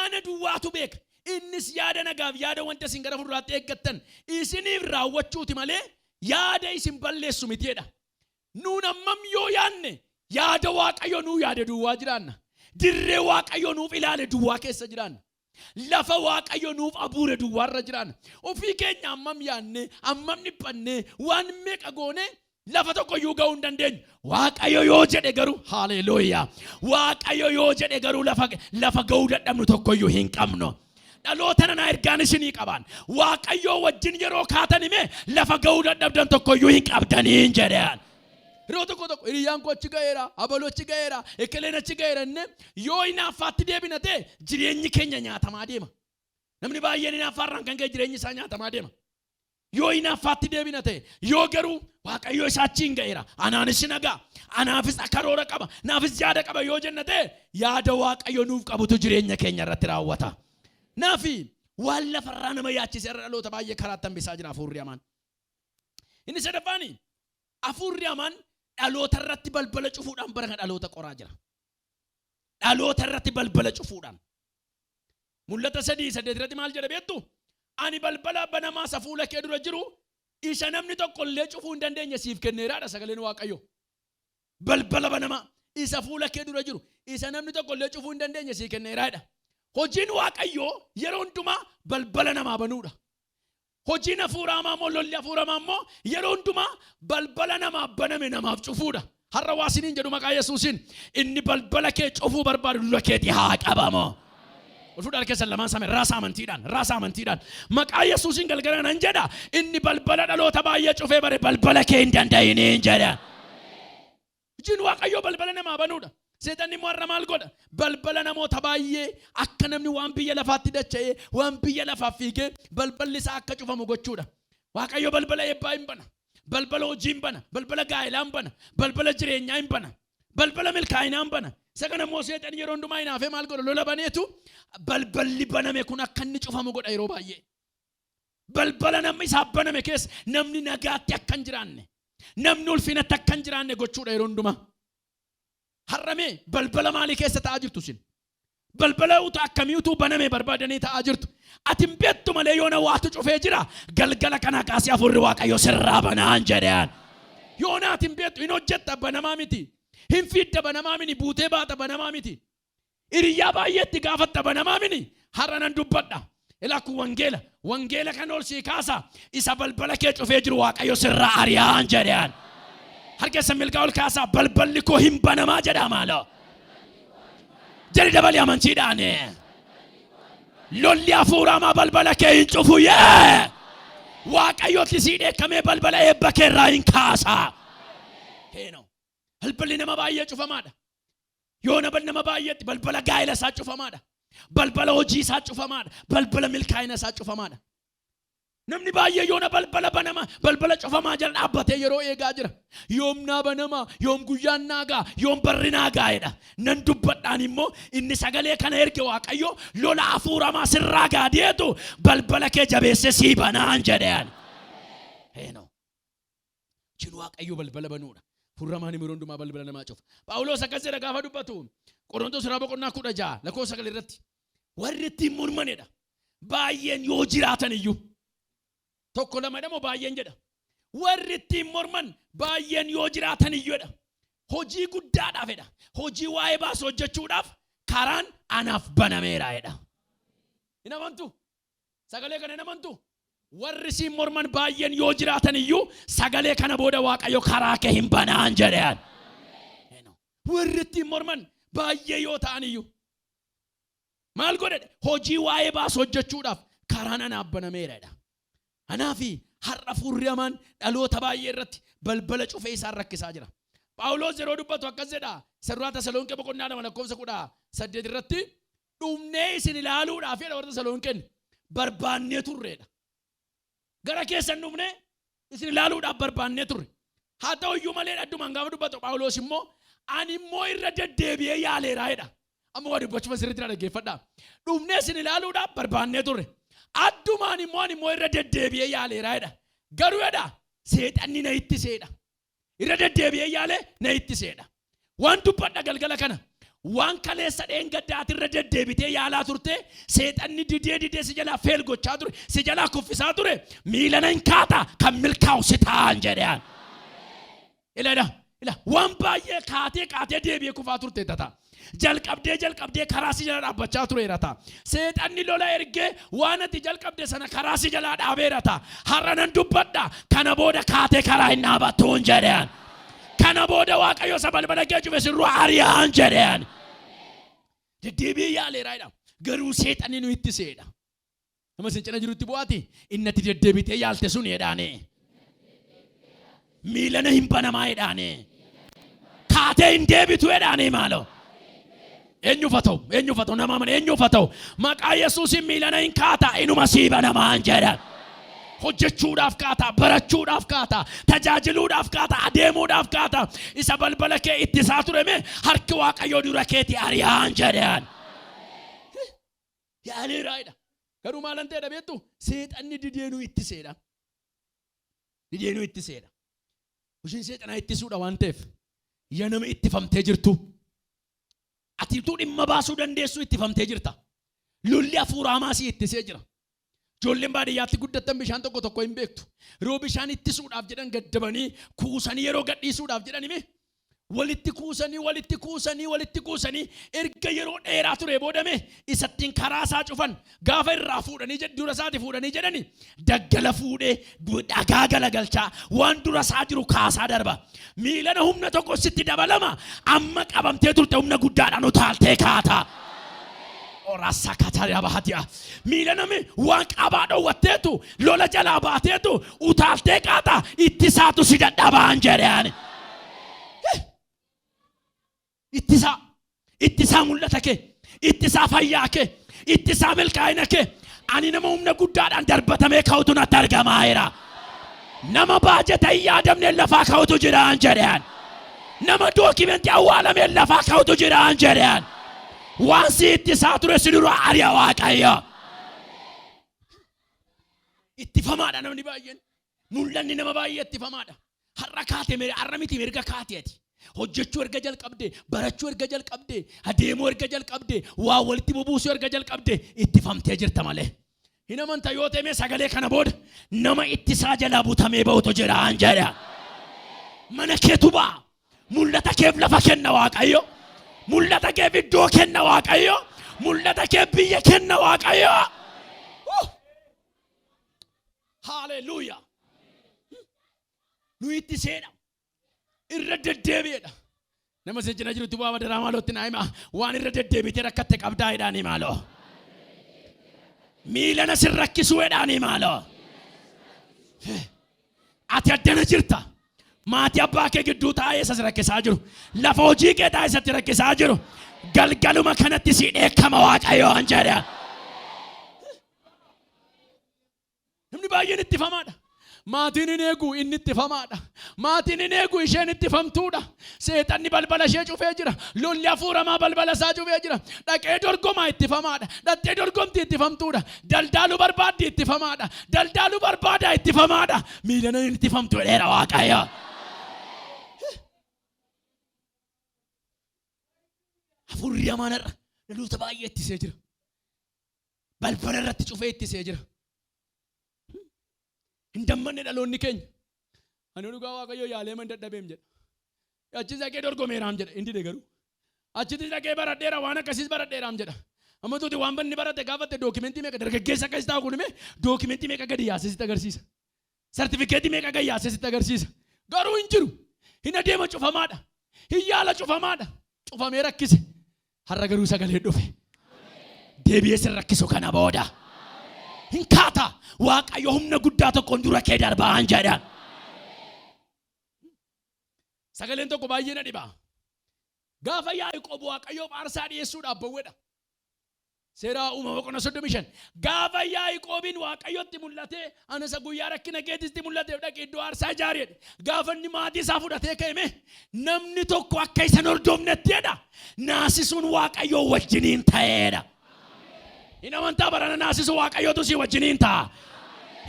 Ana duwwaatu beeka. Innis yaada nagaaf, yaada wanta isin gara fuulduraatti eeggattan isiniif raawwachuuti malee, yaada isin balleessu miti jedha. Nuun hammam yoo yaadne, yaada Waaqayyo nuu yaade duwwaa jiraanna. Dirree Waaqayyo nuuf ilaale duwwaa keessa jiraanna. Lafa Waaqayyo nuuf abuure duwwaarra jiraanna. Ofii keenya hammam yaadne, hammam dhiphanne, waan meeqa goone, lafa tokko iyyuu ga'uu hin dandeenyu. Waaqayyo yoo jedhe garuu, haleluuyaa. Waaqayyo yoo jedhe garuu lafa ga'uu dadhabnu tokko iyyuu hin qabnu. Dhaloota nanaa, ergaan isinii qabaan. Waaqayyoo wajjin yeroo kaatan hime, lafa ga'uu dadhabdan tokko iyyuu hin qabdaniin jedhan. Yeroo tokko tokko hiriyyaan koo achi ga'eera, abaluu achi ga'eera, ekeleen achi ga'eera inni yoo hinaaffaatti deebina ta'e, jireenyi keenya nyaatamaa deema. Namni baay'een hinaaffaarraan kan ka'e jireenyi isaa nyaatamaa deema. Yoo hinaaffaatti deebina ta'e, yoo garuu Waaqayyo isa achiin ga'eera, anaanis nagaa, anaafis karoora qaba, naafis yaada qaba yoo jenna ta'e, yaada Waaqayyo nuuf qabutu jireenya keenya irratti raawwata. Naafi waan lafarraa nama yaachise irra dhaloota baay'ee karaatti hambisaa jira hafuurri hamaan. Inni sadaffaani, hafuurri hamaan dhaloota irratti balbala cufuudhaan bara kana dhaloota qoraa jira. Dhaloota irratti balbala cufuudhaan. Mul'ata 3:8 irratti maal jedha beektu? Ani balbala banamaa isa fuula kee dura jiru, isa namni tokko illee cufuu hin dandeenye siif kenneeraadha sagaleen Waaqayyo. Balbala banamaa isa fuula kee dura jiru, isa namni tokko illee cufuu hin dandeenye siif kenneeraadha. Hojiin Waaqayyoo yeroo hundumaa balbala namaa banuudha. Hojiin hafuura hamaa immoo, lolli hafuura hamaa immoo yeroo hundumaa balbala namaaf baname namaaf cufuudha. Har'a waa isiniin jedhu maqaa Yesuusiin, inni balbala kee cufuu barbaadu dura keetii haa qabamu. Ol fuudhaa keessan lamaan same raasa amantiidhaan, raasa amantiidhaan, maqaa Yesuusiin galgala nan jedha, inni balbala dhaloota baay'ee cufee bare balbala kee hin danda'iniin jedha. Hojiin Waaqayyoo balbala namaa banuudha. Seexanni immoo har'a maal godha? Balbala namoota baay'ee akka namni waan biyya lafaatti dacha'ee, waan biyya lafaaf fiigee balballi isaa akka cufamu gochuudha. Waaqayyo balbala eebbaa hin bana. Balbala hojii hin bana. Balbala gaa'elaa hin bana. Balbala jireenyaa hin bana. Balbala milkaa'inaa hin bana. Isa kana immoo seexanni yeroo hundumaa hinaafee maal godha? Lola baneetu balballi baname kun akka inni cufamu godha yeroo baay'ee. Balbala namni isaaf baname keessa namni nagaatti akka hin jiraanne, namni ulfinatti akka hin jiraanne gochuudha yeroo hundumaa. Har'amee balbala maalii keessa ta'aa jirtu isin? Balbala utuu akkamii utuu baname barbaadanii ta'aa jirtu? Ati hin beektu malee yoona waatu cufee jira. Galgala kana kaasee hafuurri Waaqayyo sirraa banaan jedhan. Yoona ati hin beektu, hin hojjetta, banamaa miti. Hin fiidda, banamaa miti. Buutee baata, banamaa miti. Hiriyyaa baay'eetti gaafatta, banamaa miti. Har'a nan dubbadha. Ilaa kun wangeela. Wangeela kan ol sii kaasa. Isa balbala kee cufee jiru Waaqayyo sirraa ari'aan jedhean. Harka isa milkaa ol kaasaa, balballi koo hin banamaa jedhaa maaloo. Jedhi dabali amantiidhaan. Lolli hafuuraamaa balbala kee hin cufu yee. Waaqayyotti sii dheekkamee balbala eebba kee irraa hin kaasa. Heenoo. Balballi nama baay'ee cufamaadha. Yoo nama baay'eetti balbala gaa'ela isaa cufamaadha. Balbala hojii isaa cufamaadha. Balbala milkaa'ina isaa cufamaadha. Namni baay'ee yoona balbala banama, balbala cufamaa jala dhaabbatee yeroo eegaa jira. Yoom naa banama, yoom guyyaan naa ga'a, yoom barri naa gaa'edha. Nan dubbadhaan immoo inni sagalee kana erge Waaqayyo lola hafuuramaa sirraa gaadeetu balbala kee jabeessee sii banaan jedhean. Heenoo. Hojiin Waaqayyo balbala banuudha. Furramaan yeroo hundumaa balbala namaa cufa. Phaawulos akkas jedha gaafa dubbatu, Qorontos irraa boqonnaa 16 lakkoofsa 9 irratti, warri ittiin mormanidha. Baay'een yoo jiraatan iyyuu. Tokko lama jedhamoo baay'een jedha. Warri ittiin morman baay'een yoo jiraatan iyyuudha. Hojii guddaadhaaf jedha. Hojii waa'ee baasu hojjechuudhaaf karaan anaaf banameera jedha. Hin amantu? Sagalee kana hin amantu? Warri siin morman baay'een yoo jiraatan iyyuu, sagalee kana booda Waaqayyo karaa kee hin banaan jedhean. Warri ittiin morman baay'ee yoo ta'an iyyuu. Maal godhe? Hojii waa'ee baasu hojjechuudhaaf karaan anaaf banameera jedha. Kanaafi har'a fuurri hamaan dhaloota baay'ee irratti balbala cufee isaan rakkisaa jira. Phaawulos yeroo dubbatu akkas jedha. Isa duraa Tasalonqee boqonnaa 2 lakkoofsa 18 irratti, dhumnee isin ilaaluudhaaf jedha, warra Tasalonqeen barbaannee turreedha. Gara keessan dhufnee isin ilaaluudhaaf barbaannee turre. Haa ta'u iyyuu malee, addumaan gaafa dubbatu Phaawulos immoo, ani immoo irra deddeebi'ee yaaleeraa jedha. Amma waa dubbachuma sirriitti na dhaggeeffadhaa. Dhufnee isin ilaaluudhaaf barbaannee turre. Addumaan immoo ani immoo irra deddeebi'ee yaaleeraa jedha. Garuu jedha, seexanni na ittiseedha. Irra deddeebi'ee yaalee na ittiseedha. Waan dubbadha galgala kana. Waan kaleessa dheengaddaati irra deddeebitee yaalaa turte, seexanni didee didee si jalaa fail gochaa ture, si jalaa kuffisaa ture, miila nan kaata, kan milkaa'u si ta'an jedhean. Ila ila ila, waan baay'ee kaatee kaatee deebi'ee kufaa turte tata. Jalqabdee jalqabdee karaa si jala dhaabbachaa tureera ta'a. Seexanni lola ergee waan ati jalqabde sana karaa si jalaa dhaabeera ta'a. Har'a nan dubbadha, kana booda kaatee karaa hin dhaabattuun jedhean. Kana booda Waaqayyo isa balbala kee cufe sirraa ari'aan jedhean. Deddeebi'ee yaaleera jedha. Garuu seexanni nu ittiseedha. Nama isin cina jirutti bu'aati. Inni ati deddeebitee yaalte sun jedhaane. Miilana hin banamaa jedhaane. Kaatee hin deebitu jedhaane maaloo. Eenyuuf haa ta'u? Eenyuuf haa ta'u? Nama amane eenyuuf haa ta'u? Maqaa Yesuusiin miilana hin kaata, inuma sii banamaan jedha. Hojjechuudhaaf kaata, barachuudhaaf kaata, tajaajiluudhaaf kaata, adeemuudhaaf kaata. Isa balbala kee ittisaa ture mee harki Waaqayyoo dura keetii ari'aan jedhan. Yaaleeraa jedha. Garuu maalan ta'edha beektu? Seexanni dideenuu ittiseedha. Dideenuu ittiseedha. Hojiin seexanaa ittisuudha waan ta'eef, yaa nama ittifamtee jirtu. Ati utuu dhimma baasuu dandeessu ittifamtee jirta. Lolli hafuura hamaa si ittisee jira. Ijoolleen baadiyyaatti guddattan bishaan tokko tokko hin beektu. Yeroo bishaan ittisuudhaaf jedhan gaddabanii kuusanii, yeroo gadhiisuudhaaf jedhanimi, walitti kuusanii, walitti kuusanii, walitti kuusanii, erga yeroo dheeraa ture boodame isattiin karaa isaa cufan gaafa irraa fuudhanii jedh dura isaati fuudhanii jedhani, daggala fuudhee dhagaa galagalchaa waan dura isaa jiru kaasaa darba. Miilana humna tokko sitti dabalama, amma qabamtee turte humna guddaadhaan utaaltee kaata. Orasakatariabahatia. Miila nami waan qabaa dhowwatteetu lola jalaa baateetu utaaltee kaata, ittisaatu si dadhabaan jedheani. Ittisaa, ittisaa mul'ata kee, ittisaa fayyaa kee, ittisaa milkaa'ina kee, ani nama humna guddaadhaan darbatamee ka'utu natti argamaa jira. Nama baajata hin yaadamneen lafaa ka'utu jiraan jedhean. Nama dookimentii awwaalameen lafaa ka'utu jiraan jedhean. Waan si ittisaa ture si dura ari'a Waaqayyo. Ittifamaadha namni baay'een. Mul'anni nama baay'ee ittifamaadha. Har'a kaate mere, har'a miti, erga kaate ati. Hojjechuu erga jalqabde, barachuu erga jalqabde, adeemuu erga jalqabde, waa walitti bubuusuu erga jalqabde, ittifamtee jirta malee. Hin amanta yoo ta'e, sagalee kana booda nama ittisaa jalaa butamee ba'utu jiraan jedha. Mana keetu ba'a. Mul'ata keef lafa kenna Waaqayyo. Mul'ata keef iddoo kenna Waaqayyo. Mul'ata keef biyya kenna Waaqayyo. Haaleluyyaa. Nu ittiseedha. Irra deddeebi'eedha. Nama isin cina jirutti bu'aa badaraa maalootti naa himaa. Waan irra deddeebitee rakkatte qabdaa jedhaanii maaloo. Miilana sin rakkisuu jedhaanii maaloo. Ati addana jirta. Maatii abbaa kee gidduu taa'ee isa si rakkisaa jiru. Lafa hojii kee taa'ee isatti rakkisaa jiru. Galgaluma kanatti si dheekkama Waaqayyoon jedhe. Namni baay'een ittifamaadha. Maatiin hin eegu inni ittifamaadha. Maatiin hin eegu isheen ittifamtuudha. Seexanni balbala ishee cufee jira. Lolli hafuuramaa balbala isaa cufee jira. Dhaqee dorgomaa ittifamaadha. Dhaqxee dorgomti ittifamtuudha. Daldaaluu barbaaddi ittifamaadha. Daldaaluu barbaadaa ittifamaadha. Miilana hin ittifamtu jedheera Waaqayyo. Hafuurri hamaan har'a dhaloota baay'ee ittisee jira. Balbala irratti cufee ittisee jira. Hin dammanne dhaloonni keenya. Ani dhugaa Waaqayyoo yaalee man dadhabeem jedha. Achi dhaqee dorgomeeraam jedha. Hin dide garuu. Achitti dhaqee baradheera waan akkasiis baradheeraam jedha. Amma tuuti waan banni barate gaafatte dookimentii meeqa dargaggeessa akkas taa'u kun hime dookimentii meeqa gadi yaasee sitti agarsiisa. Sartifikeetii meeqa gadi yaasee sitti agarsiisa. Garuu hin jiru. Hin adeema cufamaadha. Hin yaala cufamaadha. Cufamee rakkise. Har'a garuu sagalee dhufe. Deebi'ee sin rakkisu kana booda. Hin kaata. Waaqayyo humna guddaa tokkoon dura kee darbaan jedhan. Sagaleen tokko baay'ee na dhiba. Gaafa Yaaqoob Waaqayyoof aarsaa dhiyeessuudhaaf bowwedha. Seera uumama boqonnaa 35. Gaafa Yaaqoobiin Waaqayyotti mul'atee ana isa guyyaa rakkina keetitti mul'ateef dhaqi iddoo aarsaa ijaari jedhe. Gaafa inni maatii isaa fudhatee ka'eme namni tokko akka isa hin hordofnetti jedha. Naasisuun Waaqayyoo wajjiniin ta'eedha. Hin amantaa barana naasisuu Waaqayyootu si wajjiniin ta'a.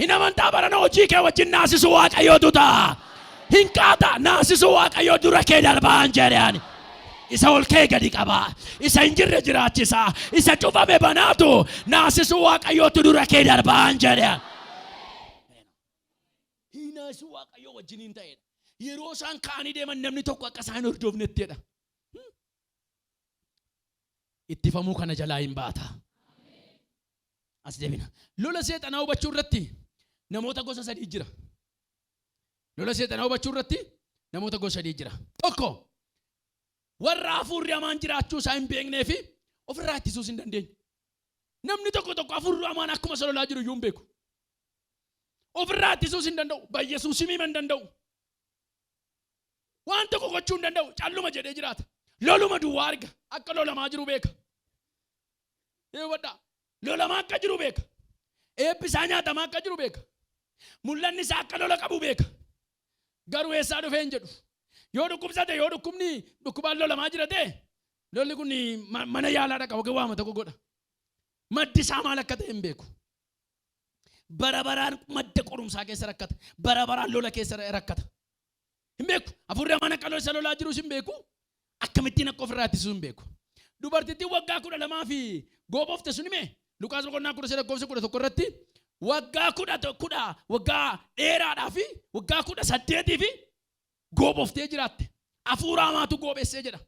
Hin amantaa barana hojii kee wajjin naasisuu Waaqayyootu ta'a. Hin kaata naasisuu Waaqayyoo dura kee darbaan jedhe ani. Isa ol kee gadi qabaa. Isa hin jirre jiraachisaa. Isa cufame banaatu naasisuu Waaqayyootu dura kee darbaan jedhe ani. Naasisuu Waaqayyoo wajjiniin ta'edha. Yeroo isaan ka'anii deeman namni tokko akka isaan hin hordofnettidha. Ittifamuu kana jalaa hin baata. As deebina. Lola seexanaa hubachuu irratti namoota gosa sadii jira. Lola seexanaa hubachuu irratti namoota gosa sadii jira. Tokko warra hafuurri hamaan jiraachuu isaa hin beeknee fi ofirraa ittisuus hin dandeenye. Namni tokko tokko hafuurri hamaan akkuma isa lolaa jiru iyyuu hin beeku. Ofirraa ittisuus hin danda'u. Bayyesuus himii hin danda'u. Waan tokko gochuu hin danda'u. Calluma jedhee jiraata. Loluma duwwaa arga. Akka lolamaa jiru beeka. Hubadhaa. Lolamaa akka jiru beeka. Eebbi isaa nyaatamaa akka jiru beeka. Mul'anni isaa akka lola qabu beeka. Garuu eessaa dhufee hin jedhu. Yoo dhukkubsate yoo dhukkubni dhukkubaan lolamaa jira ta'e lolli kun mana yaalaa dhaqa yookiin waama tokko godha. Maddi isaa maal akka ta'e hin beeku. Bara baraan madda qorumsaa keessa rakkata. Bara baraan lola keessa rakkata. Hin beeku. Hafuurri hamaan akka isa lolaa jirus hin beeku. Akkamittiin akka ofirraa ittisus hin beeku. Dubartittiin waggaa 12 fi goobofte sun hime Luqaas boqonnaa 13 lakkoofsa 11 irratti waggaa kudha kudha waggaa dheeraadhaa fi waggaa 18 fi gooboftee jiraatte. Hafuura hamaatu goobessee jedha.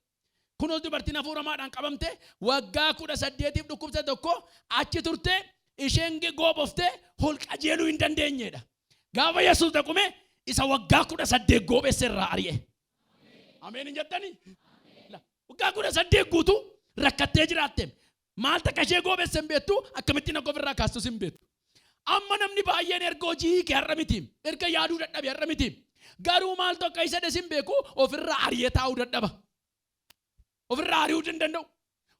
Kunoos dubartiin hafuura hamaadhaan qabamte waggaa 18f dhukkubsa tokko achi turte isheen gooboftee ol qajeeluu hin dandeenyedha. Gaafa Yesuus dhaqume isa waggaa 18 goobesse irraa ari'e. Ameen hin jettanii? Waggaa 18 guutuu rakkattee jiraatte. Maal takka ishee goobesse hin beektu, akkamittiin akka ofirraa kaastus hin beektu. Amma namni baay'een erga hojii hiike har'a miti. Erga yaaduu dadhabe har'a miti. Garuu maaltu akka isa des hin beeku ofirraa ari'ee taa'uu dadhaba. Ofirraa ari'uu hin danda'u.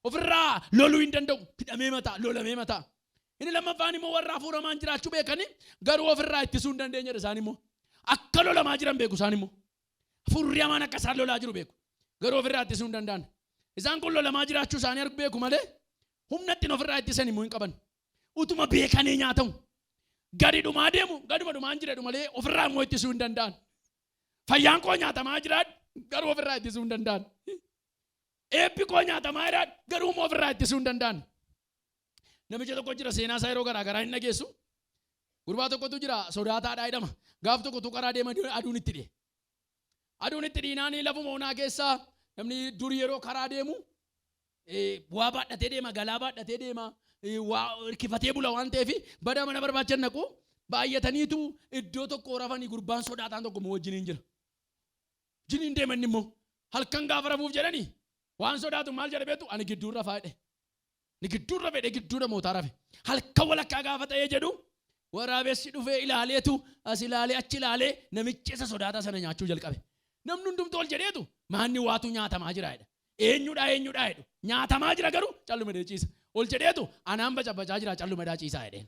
Ofirraa loluu hin danda'u. Hidhamee mataa, lolamee mataa. Inni lammaffaan immoo warra hafuura hamaan jiraachuu beekanii garuu ofirraa ittisuu hin dandeenyedha isaan immoo. Akka lolamaa jiran beeku isaan immoo. Hafuurri hamaan akka isaan lolaa jiru beeku. Garuu ofirraa ittisuu hin danda'an. Isaan kun lolamaa jiraachuu isaanii argu beeku malee humna ittiin ofirraa ittisan immoo hin qaban. Utuma beekanii nyaatamu. Gadi dhumaa deemu, gaduma dhumaan jira jedhu malee ofirraa immoo ittisuu hin danda'an. Fayyaan koo nyaatamaa jira garuu ofirraa ittisuu hin danda'an. Eebbi koo nyaatamaa jira garuu immoo ofirraa ittisuu hin danda'an. Namicha tokko jira seenaa isaa yeroo garaa garaa hin dhageessu. Gurbaa tokkotu jira sodaataadhaa jedhama. Gaaf tokko utuu karaa deema aduun itti dhiye. Aduun itti dhiinaanii lafuma onaa keessa namni dur yeroo karaa deemu waa baadhatee deema, galaa baadhatee deema, waa hirkifatee bula waan ta'eef badaa mana barbaacha naqu Baay'ataniitu iddoo tokko rafanii gurbaan sodaataan tokko immoo wajjiniin jira. Wajjiniin deeman immoo halkan gaafa rafuuf jedhanii waan sodaatu maal jedhe beektu, "Ani gidduun rafaa" jedhe. Ni gidduun rafe jedhe, gidduu namootaa rafe. Halkan walakkaa gaafa ta'ee jedhu waraabessi dhufee ilaaleetu as ilaalee achi ilaalee namicha isa sodaataa sana nyaachuu jalqabe. Namni hundumtuu ol jedheetu, "Maanni waatu nyaatamaa jira?" jedha. "Eenyudha, eenyudha?" jedhu. Nyaatamaa jira garuu calluma jedhee ciisa. Ol jedheetu, "Anaan bacabacaa jira, calluma jedhaa ciisaa" jedheen.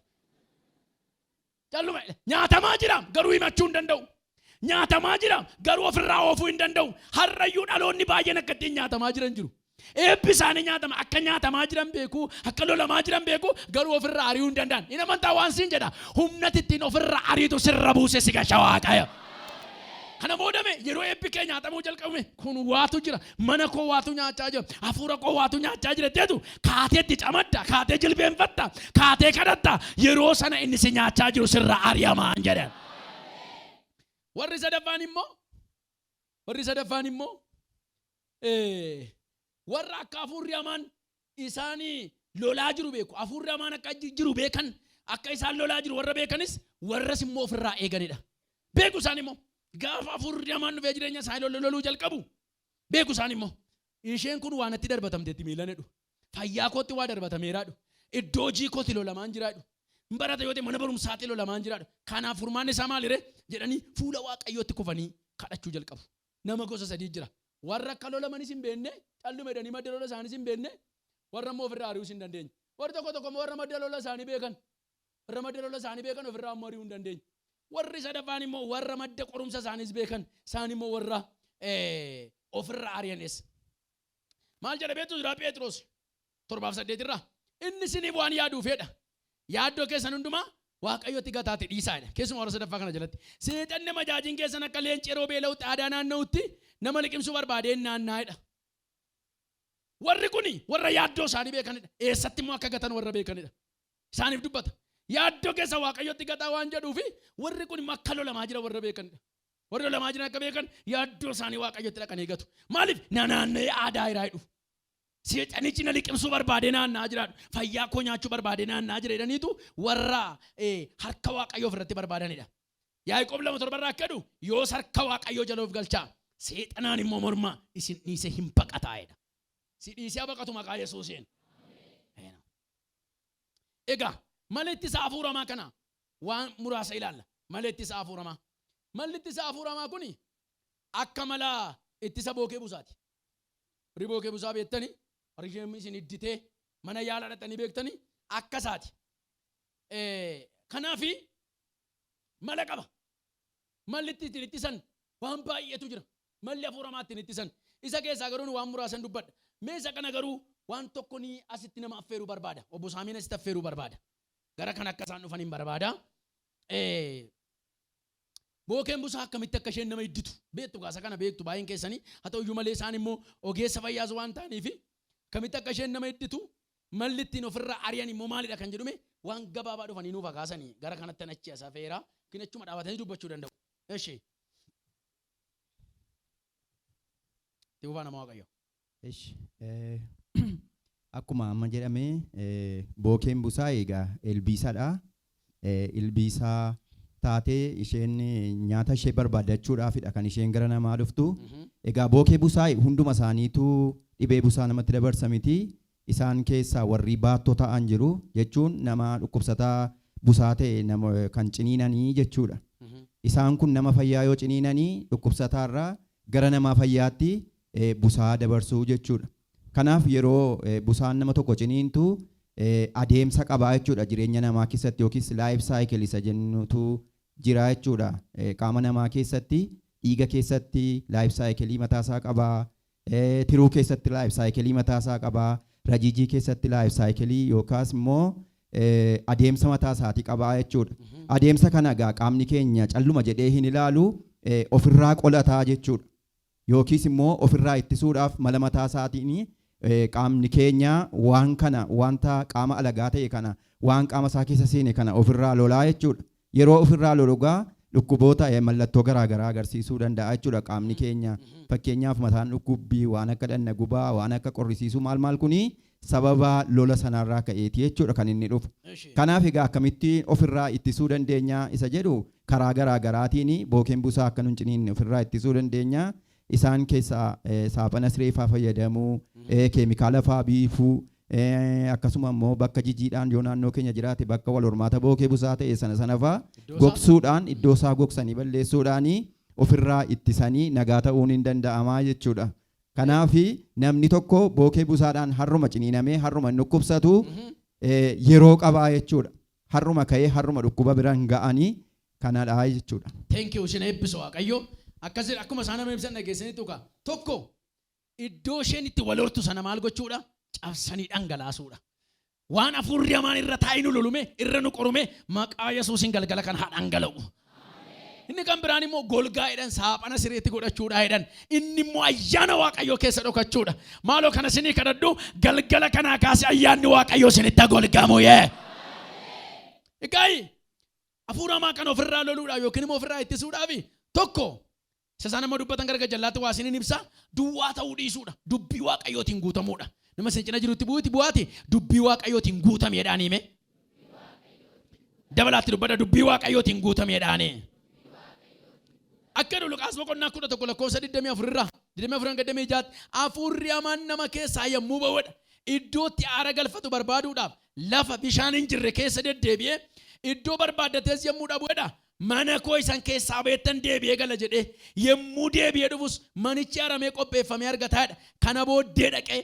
Calluma nyaatamaa jira garuu himachuu hin danda'u. Nyaatamaa jira garuu ofirraa oofuu hin danda'u. Har'ayyuu dhaloonni baay'een akka ittiin nyaatamaa jiran jiru. Eebbi isaanii nyaatama, akka nyaatamaa jiran beeku, akka lolamaa jiran beeku, garuu ofirraa ari'uu hin danda'an. Hin amantaa waan siin jedha. Humnati ittiin ofirraa ariitu sirra buuse si gasha Waaqayyo. Kana boodame yeroo eebbi kee nyaatamuu jalqabume, "Kun waatu jira, mana koo waatu nyaachaa jira, hafuura koo waatu nyaachaa jira" jetteetu kaateetti camadda, kaatee jilbeenfatta, kaatee kadhatta. Yeroo sana inni si nyaachaa jiru sirra ari'amaan jedhe. Warri sadaffaan immoo warra akka hafuurri hamaan isaanii lolaa jiru beeku. Hafuurri hamaan akka jiru beekan, akka isaan lolaa jiru warra beekanis, warras immoo ofirraa eeganidha. Beeku isaan immoo gaafa hafuurri hamaan dhufee jireenya isaanii loluu jalqabu beeku isaan immoo, "Isheen kun waan itti darbatamteetti miilan" jedhu. "Fayyaa kootti waa darbatameeraa" jedhu. "Iddoo hojii kootti lolamaan jiraa" jedhu. Barata yoo ta'e mana barumsaatti lolamaan jiraadha. "Kanaaf furmaanni isaa maalire?" jedhanii fuula Waaqayyootti kufanii kadhachuu jalqabu. Nama gosa sadii jira. Warra akka lolamanis hin beekne, calluma jedhanii madda lola isaaniis hin beekne, warra immoo ofirraa ari'uus hin dandeenye. Warri tokko tokko immoo warra madda lola isaanii beekan. Warra madda lola isaanii beekan ofirraa immoo ari'uu hin dandeenye. Warri sadaffaan immoo warra madda qorumsa isaaniis beekan, isaan immoo warra ofirraa ari'anis. Maal jedha beektu jira Phexros 7:8 irraa? "Inni isiniif waan yaaduu fedha. Yaaddoo keessan hundumaa Waaqayyotti gataate dhiisaa" jedha. Keessumaa warra sadaffaa kana jalatti. "Seexanni majaajiin keessan akka leenci yeroo beela'utti aadaa naanna'utti nama liqimsuu barbaadeen naannaa'edha." Warri kuni warra yaaddoo isaanii beekanidha. Eessatti immoo akka gatan warra beekanidha. Isaaniif dubbata. Yaaddoo keessa Waaqayyotti gataa waan jedhuufi warri kun immoo akka lolamaa jira warra beekanidha. Warri lolamaa jiran akka beekan yaaddoo isaanii Waaqayyotti dhaqanii gatu. Maaliif? Na naanna'ee aadaa hiraa jedhu. Seexanichi na liqimsuu barbaadee naanna'aa jiraadhu. Fayyaa koo nyaachuu barbaadee naanna'aa jira jedhaniitu warra harka Waaqayyoo ofirratti barbaadanidha. Yaaqoob 2:7rraa akka jedhu, "Yoos harka Waaqayyoo jala of galchaa. Seexanaan immoo mormaa, isin dhiisee hin baqataa" jedha. Si dhiisee baqatu maqaa Yesuusiin. Egaa mala ittisa hafuuramaa kana waan muraasa ilaalla. Mala ittisa hafuuramaa. Malli ittisa hafuuramaa kuni akka mala ittisa bookee busaati. Warri bookee busaa beektanii, warri isheen isin idditee mana yaalaa dhaqxanii beektanii akka isaati. Kanaafi mala qaba. Malli ittiin ittisan waan baay'eetu jira. Malli hafuuramaa ittiin ittisan. Isa keessaa garuu waan muraasan dubbadha. Mee isa kana garuu waan tokko ni asitti nama affeeruu barbaada. Obbo Saamiin asitti affeeruu barbaada. Gara kan akka isaan dhufan hin barbaada. Bookeen busaa akkamitti akka isheen nama idditu beektu, gaasa kana beektu baay'een keessanii. Haa ta'u iyyuu malee isaan immoo ogeessa fayyaas waan ta'aniif akkamitti akka isheen nama idditu, malli ittiin ofirraa ari'an immoo maalidha kan jedhume waan gabaabaa dhufanii nuuf kaasanii gara kanatti achi as afeera yookiin achuma dhaabatanii dubbachuu danda'u. Eshi. Itti fufaa, nama Waaqayyo. Eshi, akkuma amma jedhame bookeen busaa egaa ilbiisadha. Ilbiisaa taatee isheen nyaata ishee barbaadachuudhaafidha kan isheen gara namaa dhuftu. Egaa bookee busaa hunduma isaaniitu dhibee busaa namatti dabarsa miti. Isaan keessaa warri baattoo ta'an jiru, jechuun nama dhukkubsataa busaa ta'e nama kan ciniinanii jechuudha. Isaan kun nama fayyaa yoo ciniinanii dhukkubsataarraa gara nama fayyaatti busaa dabarsuu jechuudha. Kanaaf yeroo busaan nama tokko ciniintu adeemsa qabaa jechuudha jireenya namaa keessatti, yookiis life cycle isa jennutu jira jechuudha. Qaama namaa keessatti, dhiiga keessatti life cycle mataasaa qabaa. Tiruu keessatti life cycle mataasaa qabaa. Rajiijii keessatti life cycle yookaas immoo adeemsa mataa isaatii qabaa jechuudha. Adeemsa kana egaa qaamni keenya calluma jedhee hin ilaalu, ofirraa qolataa jechuudha. Yookiis immoo ofirraa ittisuudhaaf mala mataa isaatiin qaamni keenya waan kana, wanta qaama alagaa ta'e kana, waan qaama isaa keessa seene kana ofirraa lolaa jechuudha. Yeroo ofirraa lolu egaa dhukkuboota mallattoo garaa garaa agarsiisuu danda'a jechuudha qaamni keenya. Fakkeenyaaf mataan dhukkubbii, waan akka dhanna gubaa, waan akka qorrisiisuu maal maal kuni Sababa lola sanarraa ka'eeti jechuudha kan inni dhufu. Kanaaf egaa akkamitti ofirraa ittisuu dandeenya isa jedhu, karaa garaa garaatiin bookeen busaa akka nun ciniinne ofirraa ittisuu dandeenya. Isaan keessaa saaphana siree faa fayyadamuu, keemikaala faa biifuu, akkasuma immoo bakka jijiidhaan yoo naannoo keenya jiraate, bakka wal hormaata bookee busaa ta'e sana sana faa gogsuudhaan, iddoo isaa gogsanii balleessuudhaan ofirraa ittisanii nagaa ta'uun hin danda'amaa jechuudha. Kanaaf namni tokko bookee busaadhaan harruma ciniinamee harruma hin dhukkubsatu, yeroo qabaa jechuudha. Harruma ka'ee harruma dhukkuba biraan ga'anii kanadha jechuudha. Thank you, isin eebbisu Waaqayyo. Akkas akkuma isaan nama ibsan dhageessanii tuqa. Tokko, iddoo isheen itti wal hortu sana maal gochuudha? Cabsanii dhangalaasuudha. Waan hafuurri hamaan irra taa'ee nu lolume, irra nu qorume, maqaa Yesuusiin galgala kan haa dhangala'u. Inni kan biraan immoo golgaa jedhan, saaphana sireetti godhachuudha jedhan. Inni immoo ayyaana Waaqayyoo keessa dhokachuudha. Maaloo kana isinii kadhadhu, galgala kanaa kaasee ayyaanni Waaqayyoo isinitti golgamu yee. Egaa hafuura hamaa kana ofirraa loluudhaaf yookiin immoo ofirraa ittisuudhaaf, tokko, isa isaan amma dubbatan gara gajjallaatti waa isiniin ibsa, duwwaa ta'uu dhiisuudha. Dubbii Waaqayyootiin guutamuudha. Nama isin cina jirutti bu'uuti bu'aati, "Dubbii Waaqayyootiin guutame" jedhaan hime. Dabalaatti dubbadha, "Dubbii Waaqayyootiin guutame" jedhaani. Akka Luqaas boqonnaa 11 lakkoofsa 24 irraa 24 hanga 26tti, hafuurri hamaan nama keessaa yommuu ba'udha. Iddootti aara galfatu barbaaduudhaaf lafa bishaan hin jirre keessa deddeebi'ee iddoo barbaaddatees yommuu dhabuudha. "Mana koo isan keessaa beettan deebi'ee gala" jedhee yommuu deebi'ee dhufus manichi haramee qopheeffamee argataadha. Kana booddee dhaqee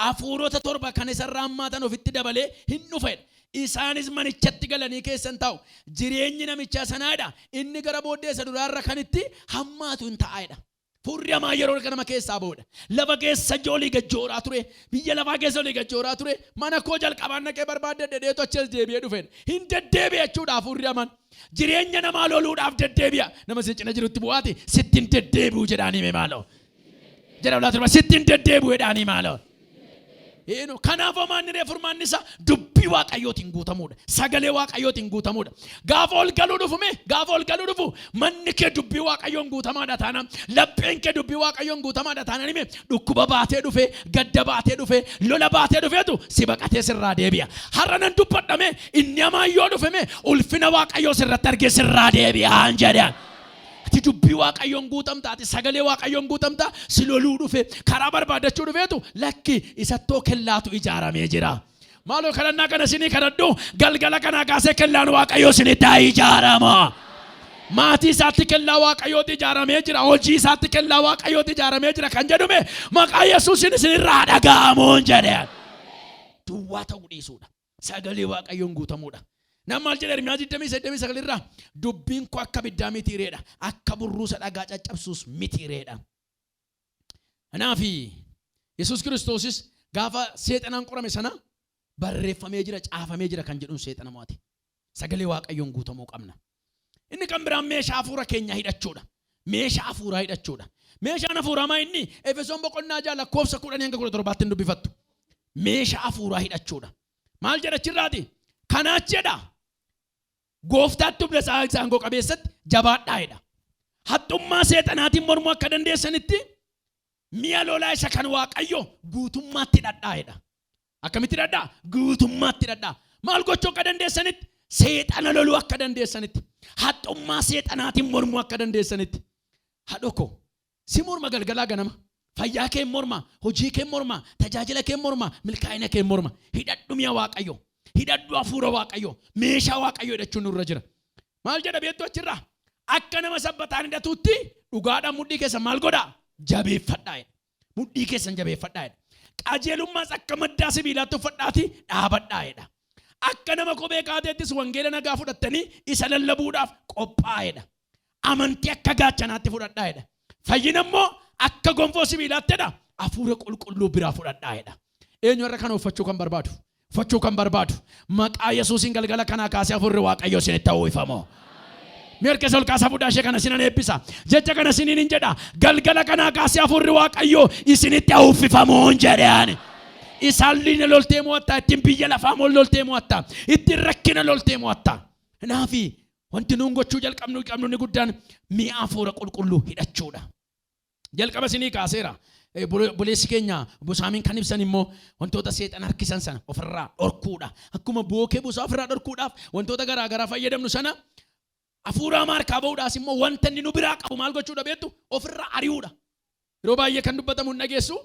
hafuurota torba kan isarraa hammaatan ofitti dabalee hin dhufedha. Isaanis manichatti galanii keessan taa'u. Jireenyi namichaa sanaadha. Inni gara booddee isa duraarra kan itti hammaatu hin taa'edha. Hafuurri hamaa yeroo nama keessaa ba'udha. Lafa keessa olii gajjooraa ture. Biyya lafaa keessa olii gajjooraa ture. "Mana koo jalqabaan dhaqee barbaadde" dheetu achi as deebi'ee dhufedha. Hin deddeebi'e jechuudha hafuurri hamaan. Jireenya namaa loluudhaaf deddeebi'a. Nama si cina jirutti bu'aati, "Sitti hin deddeebi'u" jedhaanii mee maaloo. Jedha ulaa, "Sitti hin deddeebi'u" jedhaanii maaloo. Kanaaf homaan ree furmaanni isaa dubbii Waaqayyootiin guutamuudha. Sagalee Waaqayyootiin guutamuudha. Gaafa ol galuu dhufume, gaafa ol galuu dhufu, manni kee dubbii Waaqayyoon guutamaadha taanaan, lapheen kee dubbii Waaqayyoon guutamaadha taanaan hime, dhukkuba baatee dhufe, gadda baatee dhufe, lola baatee dhufeetu si baqatee sirraa deebi'a. Har'a nan dubbadhame, inni hamaan yoo dhufeme ulfina Waaqayyoo sirratti argee sirraa deebi'aan jedhan. Ati dubbii Waaqayyoon guutamta, ati sagalee Waaqayyoon guutamta, si loluu dhufe, karaa barbaadachuu dhufeetu lakki, isattoo kellaatu ijaaramee jira. Maaloo kadhannaa kana isinii kadhadhu, galgala kanaa kaasee kellaan Waaqayyoo isinitti haa ijaarama. Maatii isaatti kellaa Waaqayyooti ijaaramee jira, hojii isaatti kellaa Waaqayyooti ijaaramee jira kan jedhume maqaa Yesuusin isinirraa dhaga'amuun jedhe. Duwwaa ta'uu dhiisuudha. Sagalee Waaqayyoon guutamuudha. Nama maal jedha Ermiyaas 29 irraa? "Dubbiin koo akka ibiddaa mitiireedha. Akka burruusa dhagaa caccabsuus mitiireedha." Kanaaf Yesuus Kiristoosis gaafa seexanaan qorame sana, "Barreeffamee jira, caafamee jira" kan jedhuun seexana mo'ate. Sagalee Waaqayyoon guutamuu qabna. Inni kan biraan meeshaa hafuura keenyaa hidhachuudha. Meeshaa hafuuraa hidhachuudha. Meeshaan hafuuraa maa inni? Efesoon boqonnaa 6 lakkoofsa 10 hanga 17tti hin dubbifattu. Meeshaa hafuuraa hidhachuudha. Maal jedha achirraati? Kanaach jedha. "Gooftaatti humna isaa aangoo qabeessatti jabaadhaa" jedha. "Haxxummaa seexanaatiin mormuu akka dandeessanitti mi'a lolaa isa kan Waaqayyo guutummaatti hidhadhaa" jedha. Akkamitti hidhadhaa? Guutummaatti hidhadhaa. Maal gochuu akka dandeessanitti? Seexana loluu akka dandeessanitti. Haxxummaa seexanaatiin mormuu akka dandeessanitti. Haadho koo, si morma galgalaa ganama. Fayyaa kee morma, hojii kee morma, tajaajila kee morma, milkaa'ina kee morma. Hidhadhu mi'a Waaqayyo. Hidhadhu hafuura Waaqayyo. Meeshaa Waaqayyo hidhachuun nurra jira. Maal jedha beektu achirraa? "Akka nama sabbataan hidhatuutti dhugaadhaan mudhii keessan maal godhaa? Jabeeffadhaa" jedha. "Mudhii keessan jabeeffadhaa" jedha. "Qajeelummaas akka maddaa sibiilaatti uffadhaati dhaabadhaa" jedha. "Akka nama kophee kaateettis wangeela nagaa fudhattanii isa lallabuudhaaf qophaa'aa" jedha. "Amantii akka gaachanaatti fudhadhaa" jedha. "Fayyina immoo akka gonfoo sibiilaatti" jedha. "Hafuura qulqulluu biraa fudhadhaa" jedha. Eenyu irra kana uffachuu kan barbaadu? Uffachuu kan barbaadu. Maqaa Yesuusiin galgala kanaa kaasee hafuurri Waaqayyoo isinitti uwwifamu. Mee harka isa ol kaasaa fuudhaa, ishee kana sinan eebbisa. Jecha kana isiniin hin jedha. Galgala kanaa kaasee hafuurri Waaqayyoo isinitti uwwifamuun jedhe. Isaan liina loltee mo'atta, ittiin biyya lafaa moo loltee mo'atta, ittiin rakkina loltee mo'atta. Kanaafi wanti nuun gochuu jalqabnu qabnu inni guddaan mi'a hafuura qulqulluu hidhachuudha. Jalqaba isinii kaaseera. Obboleessi keenya obbo Saamiin kan ibsan immoo wantoota seexan harkisan sana ofirraa dhorkuudha. Akkuma bookee busaa ofirraa dhorkuudhaaf wantoota garaa garaa fayyadamnu sana, hafuura hamaa harkaa ba'uudhaas immoo wanta inni nu biraa qabu maal gochuudha beektu? Ofirraa ari'uudha. Yeroo baay'ee kan dubbatamu hin dhageessu.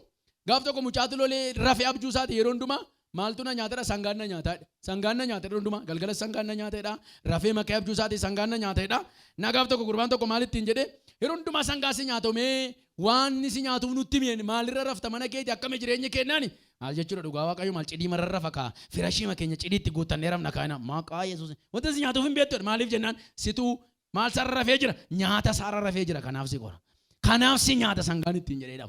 Gaaf tokko mucaatu lolee rafee abjuu isaati yeroo hundumaa maaltu na nyaatedha? Sangaan na nyaataadha. Sangaan na nyaatedha hundumaa, galgala sangaan na nyaatedha. Rafee makee abjuu isaati sangaan na nyaatedha. Na gaaf tokko gurbaan tokko maal ittiin jedhee, yeroo hundumaa sangaa si nyaatu, mee waan inni si nyaatuuf nutti meen, maalirra rafta, mana keeti akkami jireenya kennaani? Maal jechuudha? Dhugaa Waaqayyo maal cidii marra rafa kaa, firashii keenya cidiitti guuttannee rafna kaana. Maqaa Yesuus, wanta si nyaatuuf hin beektu. Maaliif jennaan, situu maal sarara rafee jira? Nyaata sarara rafee jira. Kanaaf si qora, kanaaf si nyaata sangaan ittiin jedhee.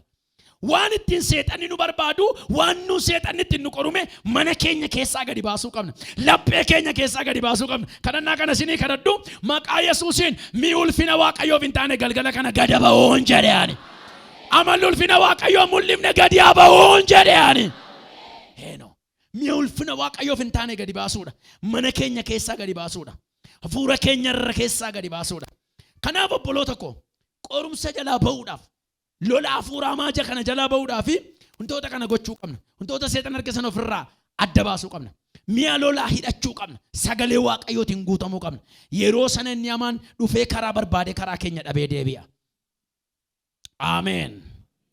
Waan ittiin seexanni nu barbaadu, waan nu seexanni ittiin nu qorume mana keenya keessaa gadi baasuu qabna. Laphee keenya keessaa gadi baasuu qabna. Kadhannaa kana isinii kadhadhu: maqaa Yesuusiin mi'i ulfina Waaqayyoof hin taane galgala kana gada ba'uun jedhe ani. Amalli ulfina Waaqayyoo mul'ifne gadi haa ba'uun jedhe ani. Heenoo. Mi'a ulfina Waaqayyoof hin taane gadi baasuudha. Mana keenya keessaa gadi baasuudha. Hafuura keenya irra keessaa gadi baasuudha. Kanaaf obboloota koo, qorumsa jalaa ba'uudhaaf, lola hafuura hamaa kana jalaa ba'uudhaaf wantoota kana gochuu qabna. Wantoota seexan harkisan ofirraa adda baasuu qabna. Mi'a lolaa hidhachuu qabna. Sagalee Waaqayyootiin guutamuu qabna. Yeroo sana inni hamaan dhufee karaa barbaade karaa keenya dhabee deebi'a. Ameen.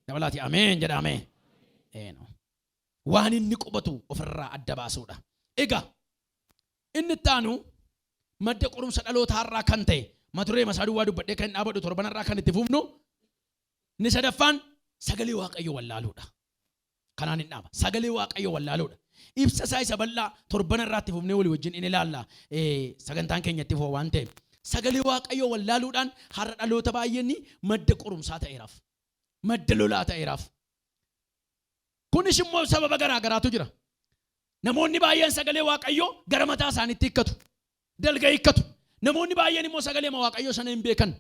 Dabalaati ameen jedha, ameen. Waan inni qubatu ofirraa adda baasuudha. Egaa inni itti aanu madda qorumsa dhaloota har'aa kan ta'e, mata duree masaa duwwaa dubbadhee kan hin dhaabadhu, torbanarraa kan itti fufnu, inni sadaffaan sagalee Waaqayyoo wallaaluudha. Kanaan hin dhaaba. Sagalee Waaqayyoo wallaaluudha. Ibsa isaa isa bal'aa torbanarraa itti fufnee walii wajjin in ilaalla. Sagantaan keenya itti fufa waan ta'eef. Sagalee Waaqayyoo wallaaluudhaan har'a dhaloota baay'een madda qorumsaa ta'eeraaf. Madda lolaa ta'eeraaf. Kunis immoo sababa garaa garaatu jira. Namoonni baay'een sagalee Waaqayyoo gara mataa isaaniitti hiikkatu. Dalga hiikkatu. Namoonni baay'een immoo sagalee Waaqayyoo sana hin beekan.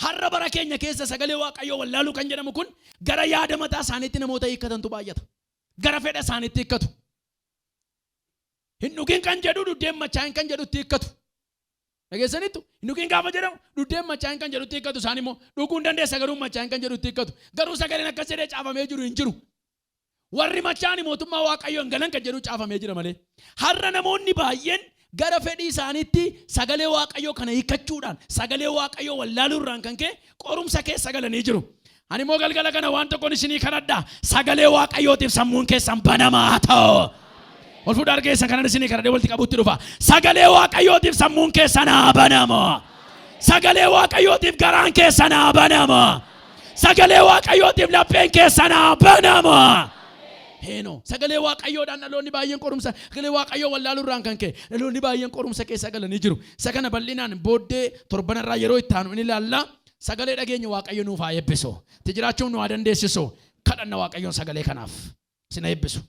Har'a bara keenya keessa sagalee Waaqayyoo wallaaluu kan jedhamu kun gara yaada mataa isaaniitti namoota hiikkatantu baay'ata. Gara fedha isaaniitti hiikkatu. Hin dhugin kan jedhu dhuddeen machaa'in kan jedhutti hiikkatu. Dhageessaniittu? Hin dhugin gaafa jedhamu dhuddeen machaa'in kan jedhutti hiikkatu. Isaan immoo dhuguu hin dandeessa garuu machaa'in kan jedhutti hiikkatu. Garuu sagaleen akkas jedhee caafamee jiru hin jiru. Warri machaa'an mootummaa Waaqayyoo hin galan kan jedhu caafamee jira malee. Har'a namoonni baay'een gara fedhii isaaniitti sagalee Waaqayyoo kana hiikkachuudhaan, sagalee Waaqayyoo wallaaluurraan kan ka'e qorumsa keessa galanii jiru. Ani immoo galgala kana waan tokkoon isinii kadhadha. Sagalee Waaqayyootiif sammuun keessan banamaa haa ta'u. Ol fuudhaa harka kanan isinii kadhadhee walitti qabuutti dhufa. Sagalee Waaqayyootiif sammuun keessan haa banamu. Sagalee Waaqayyootiif garaan keessan haa banamu. Sagalee Waaqayyootiif lapheen keessan haa banamu. Heenoo, sagalee Waaqayyoodhaan dhaloonni baay'een qorumsa, sagalee Waaqayyoo wallaaluurraan kan ka'e dhaloonni baay'een qorumsa keessa galanii jiru. Isa kana bal'inaan booddee torbanarraa yeroo itti aanu in ilaalla. Sagalee dhageenya Waaqayyo nuuf haa eebbisu. Itti jiraachuun nu haa dandeessisu. Kadhanna Waaqayyoon sagalee kanaaf. Isin eebbisu.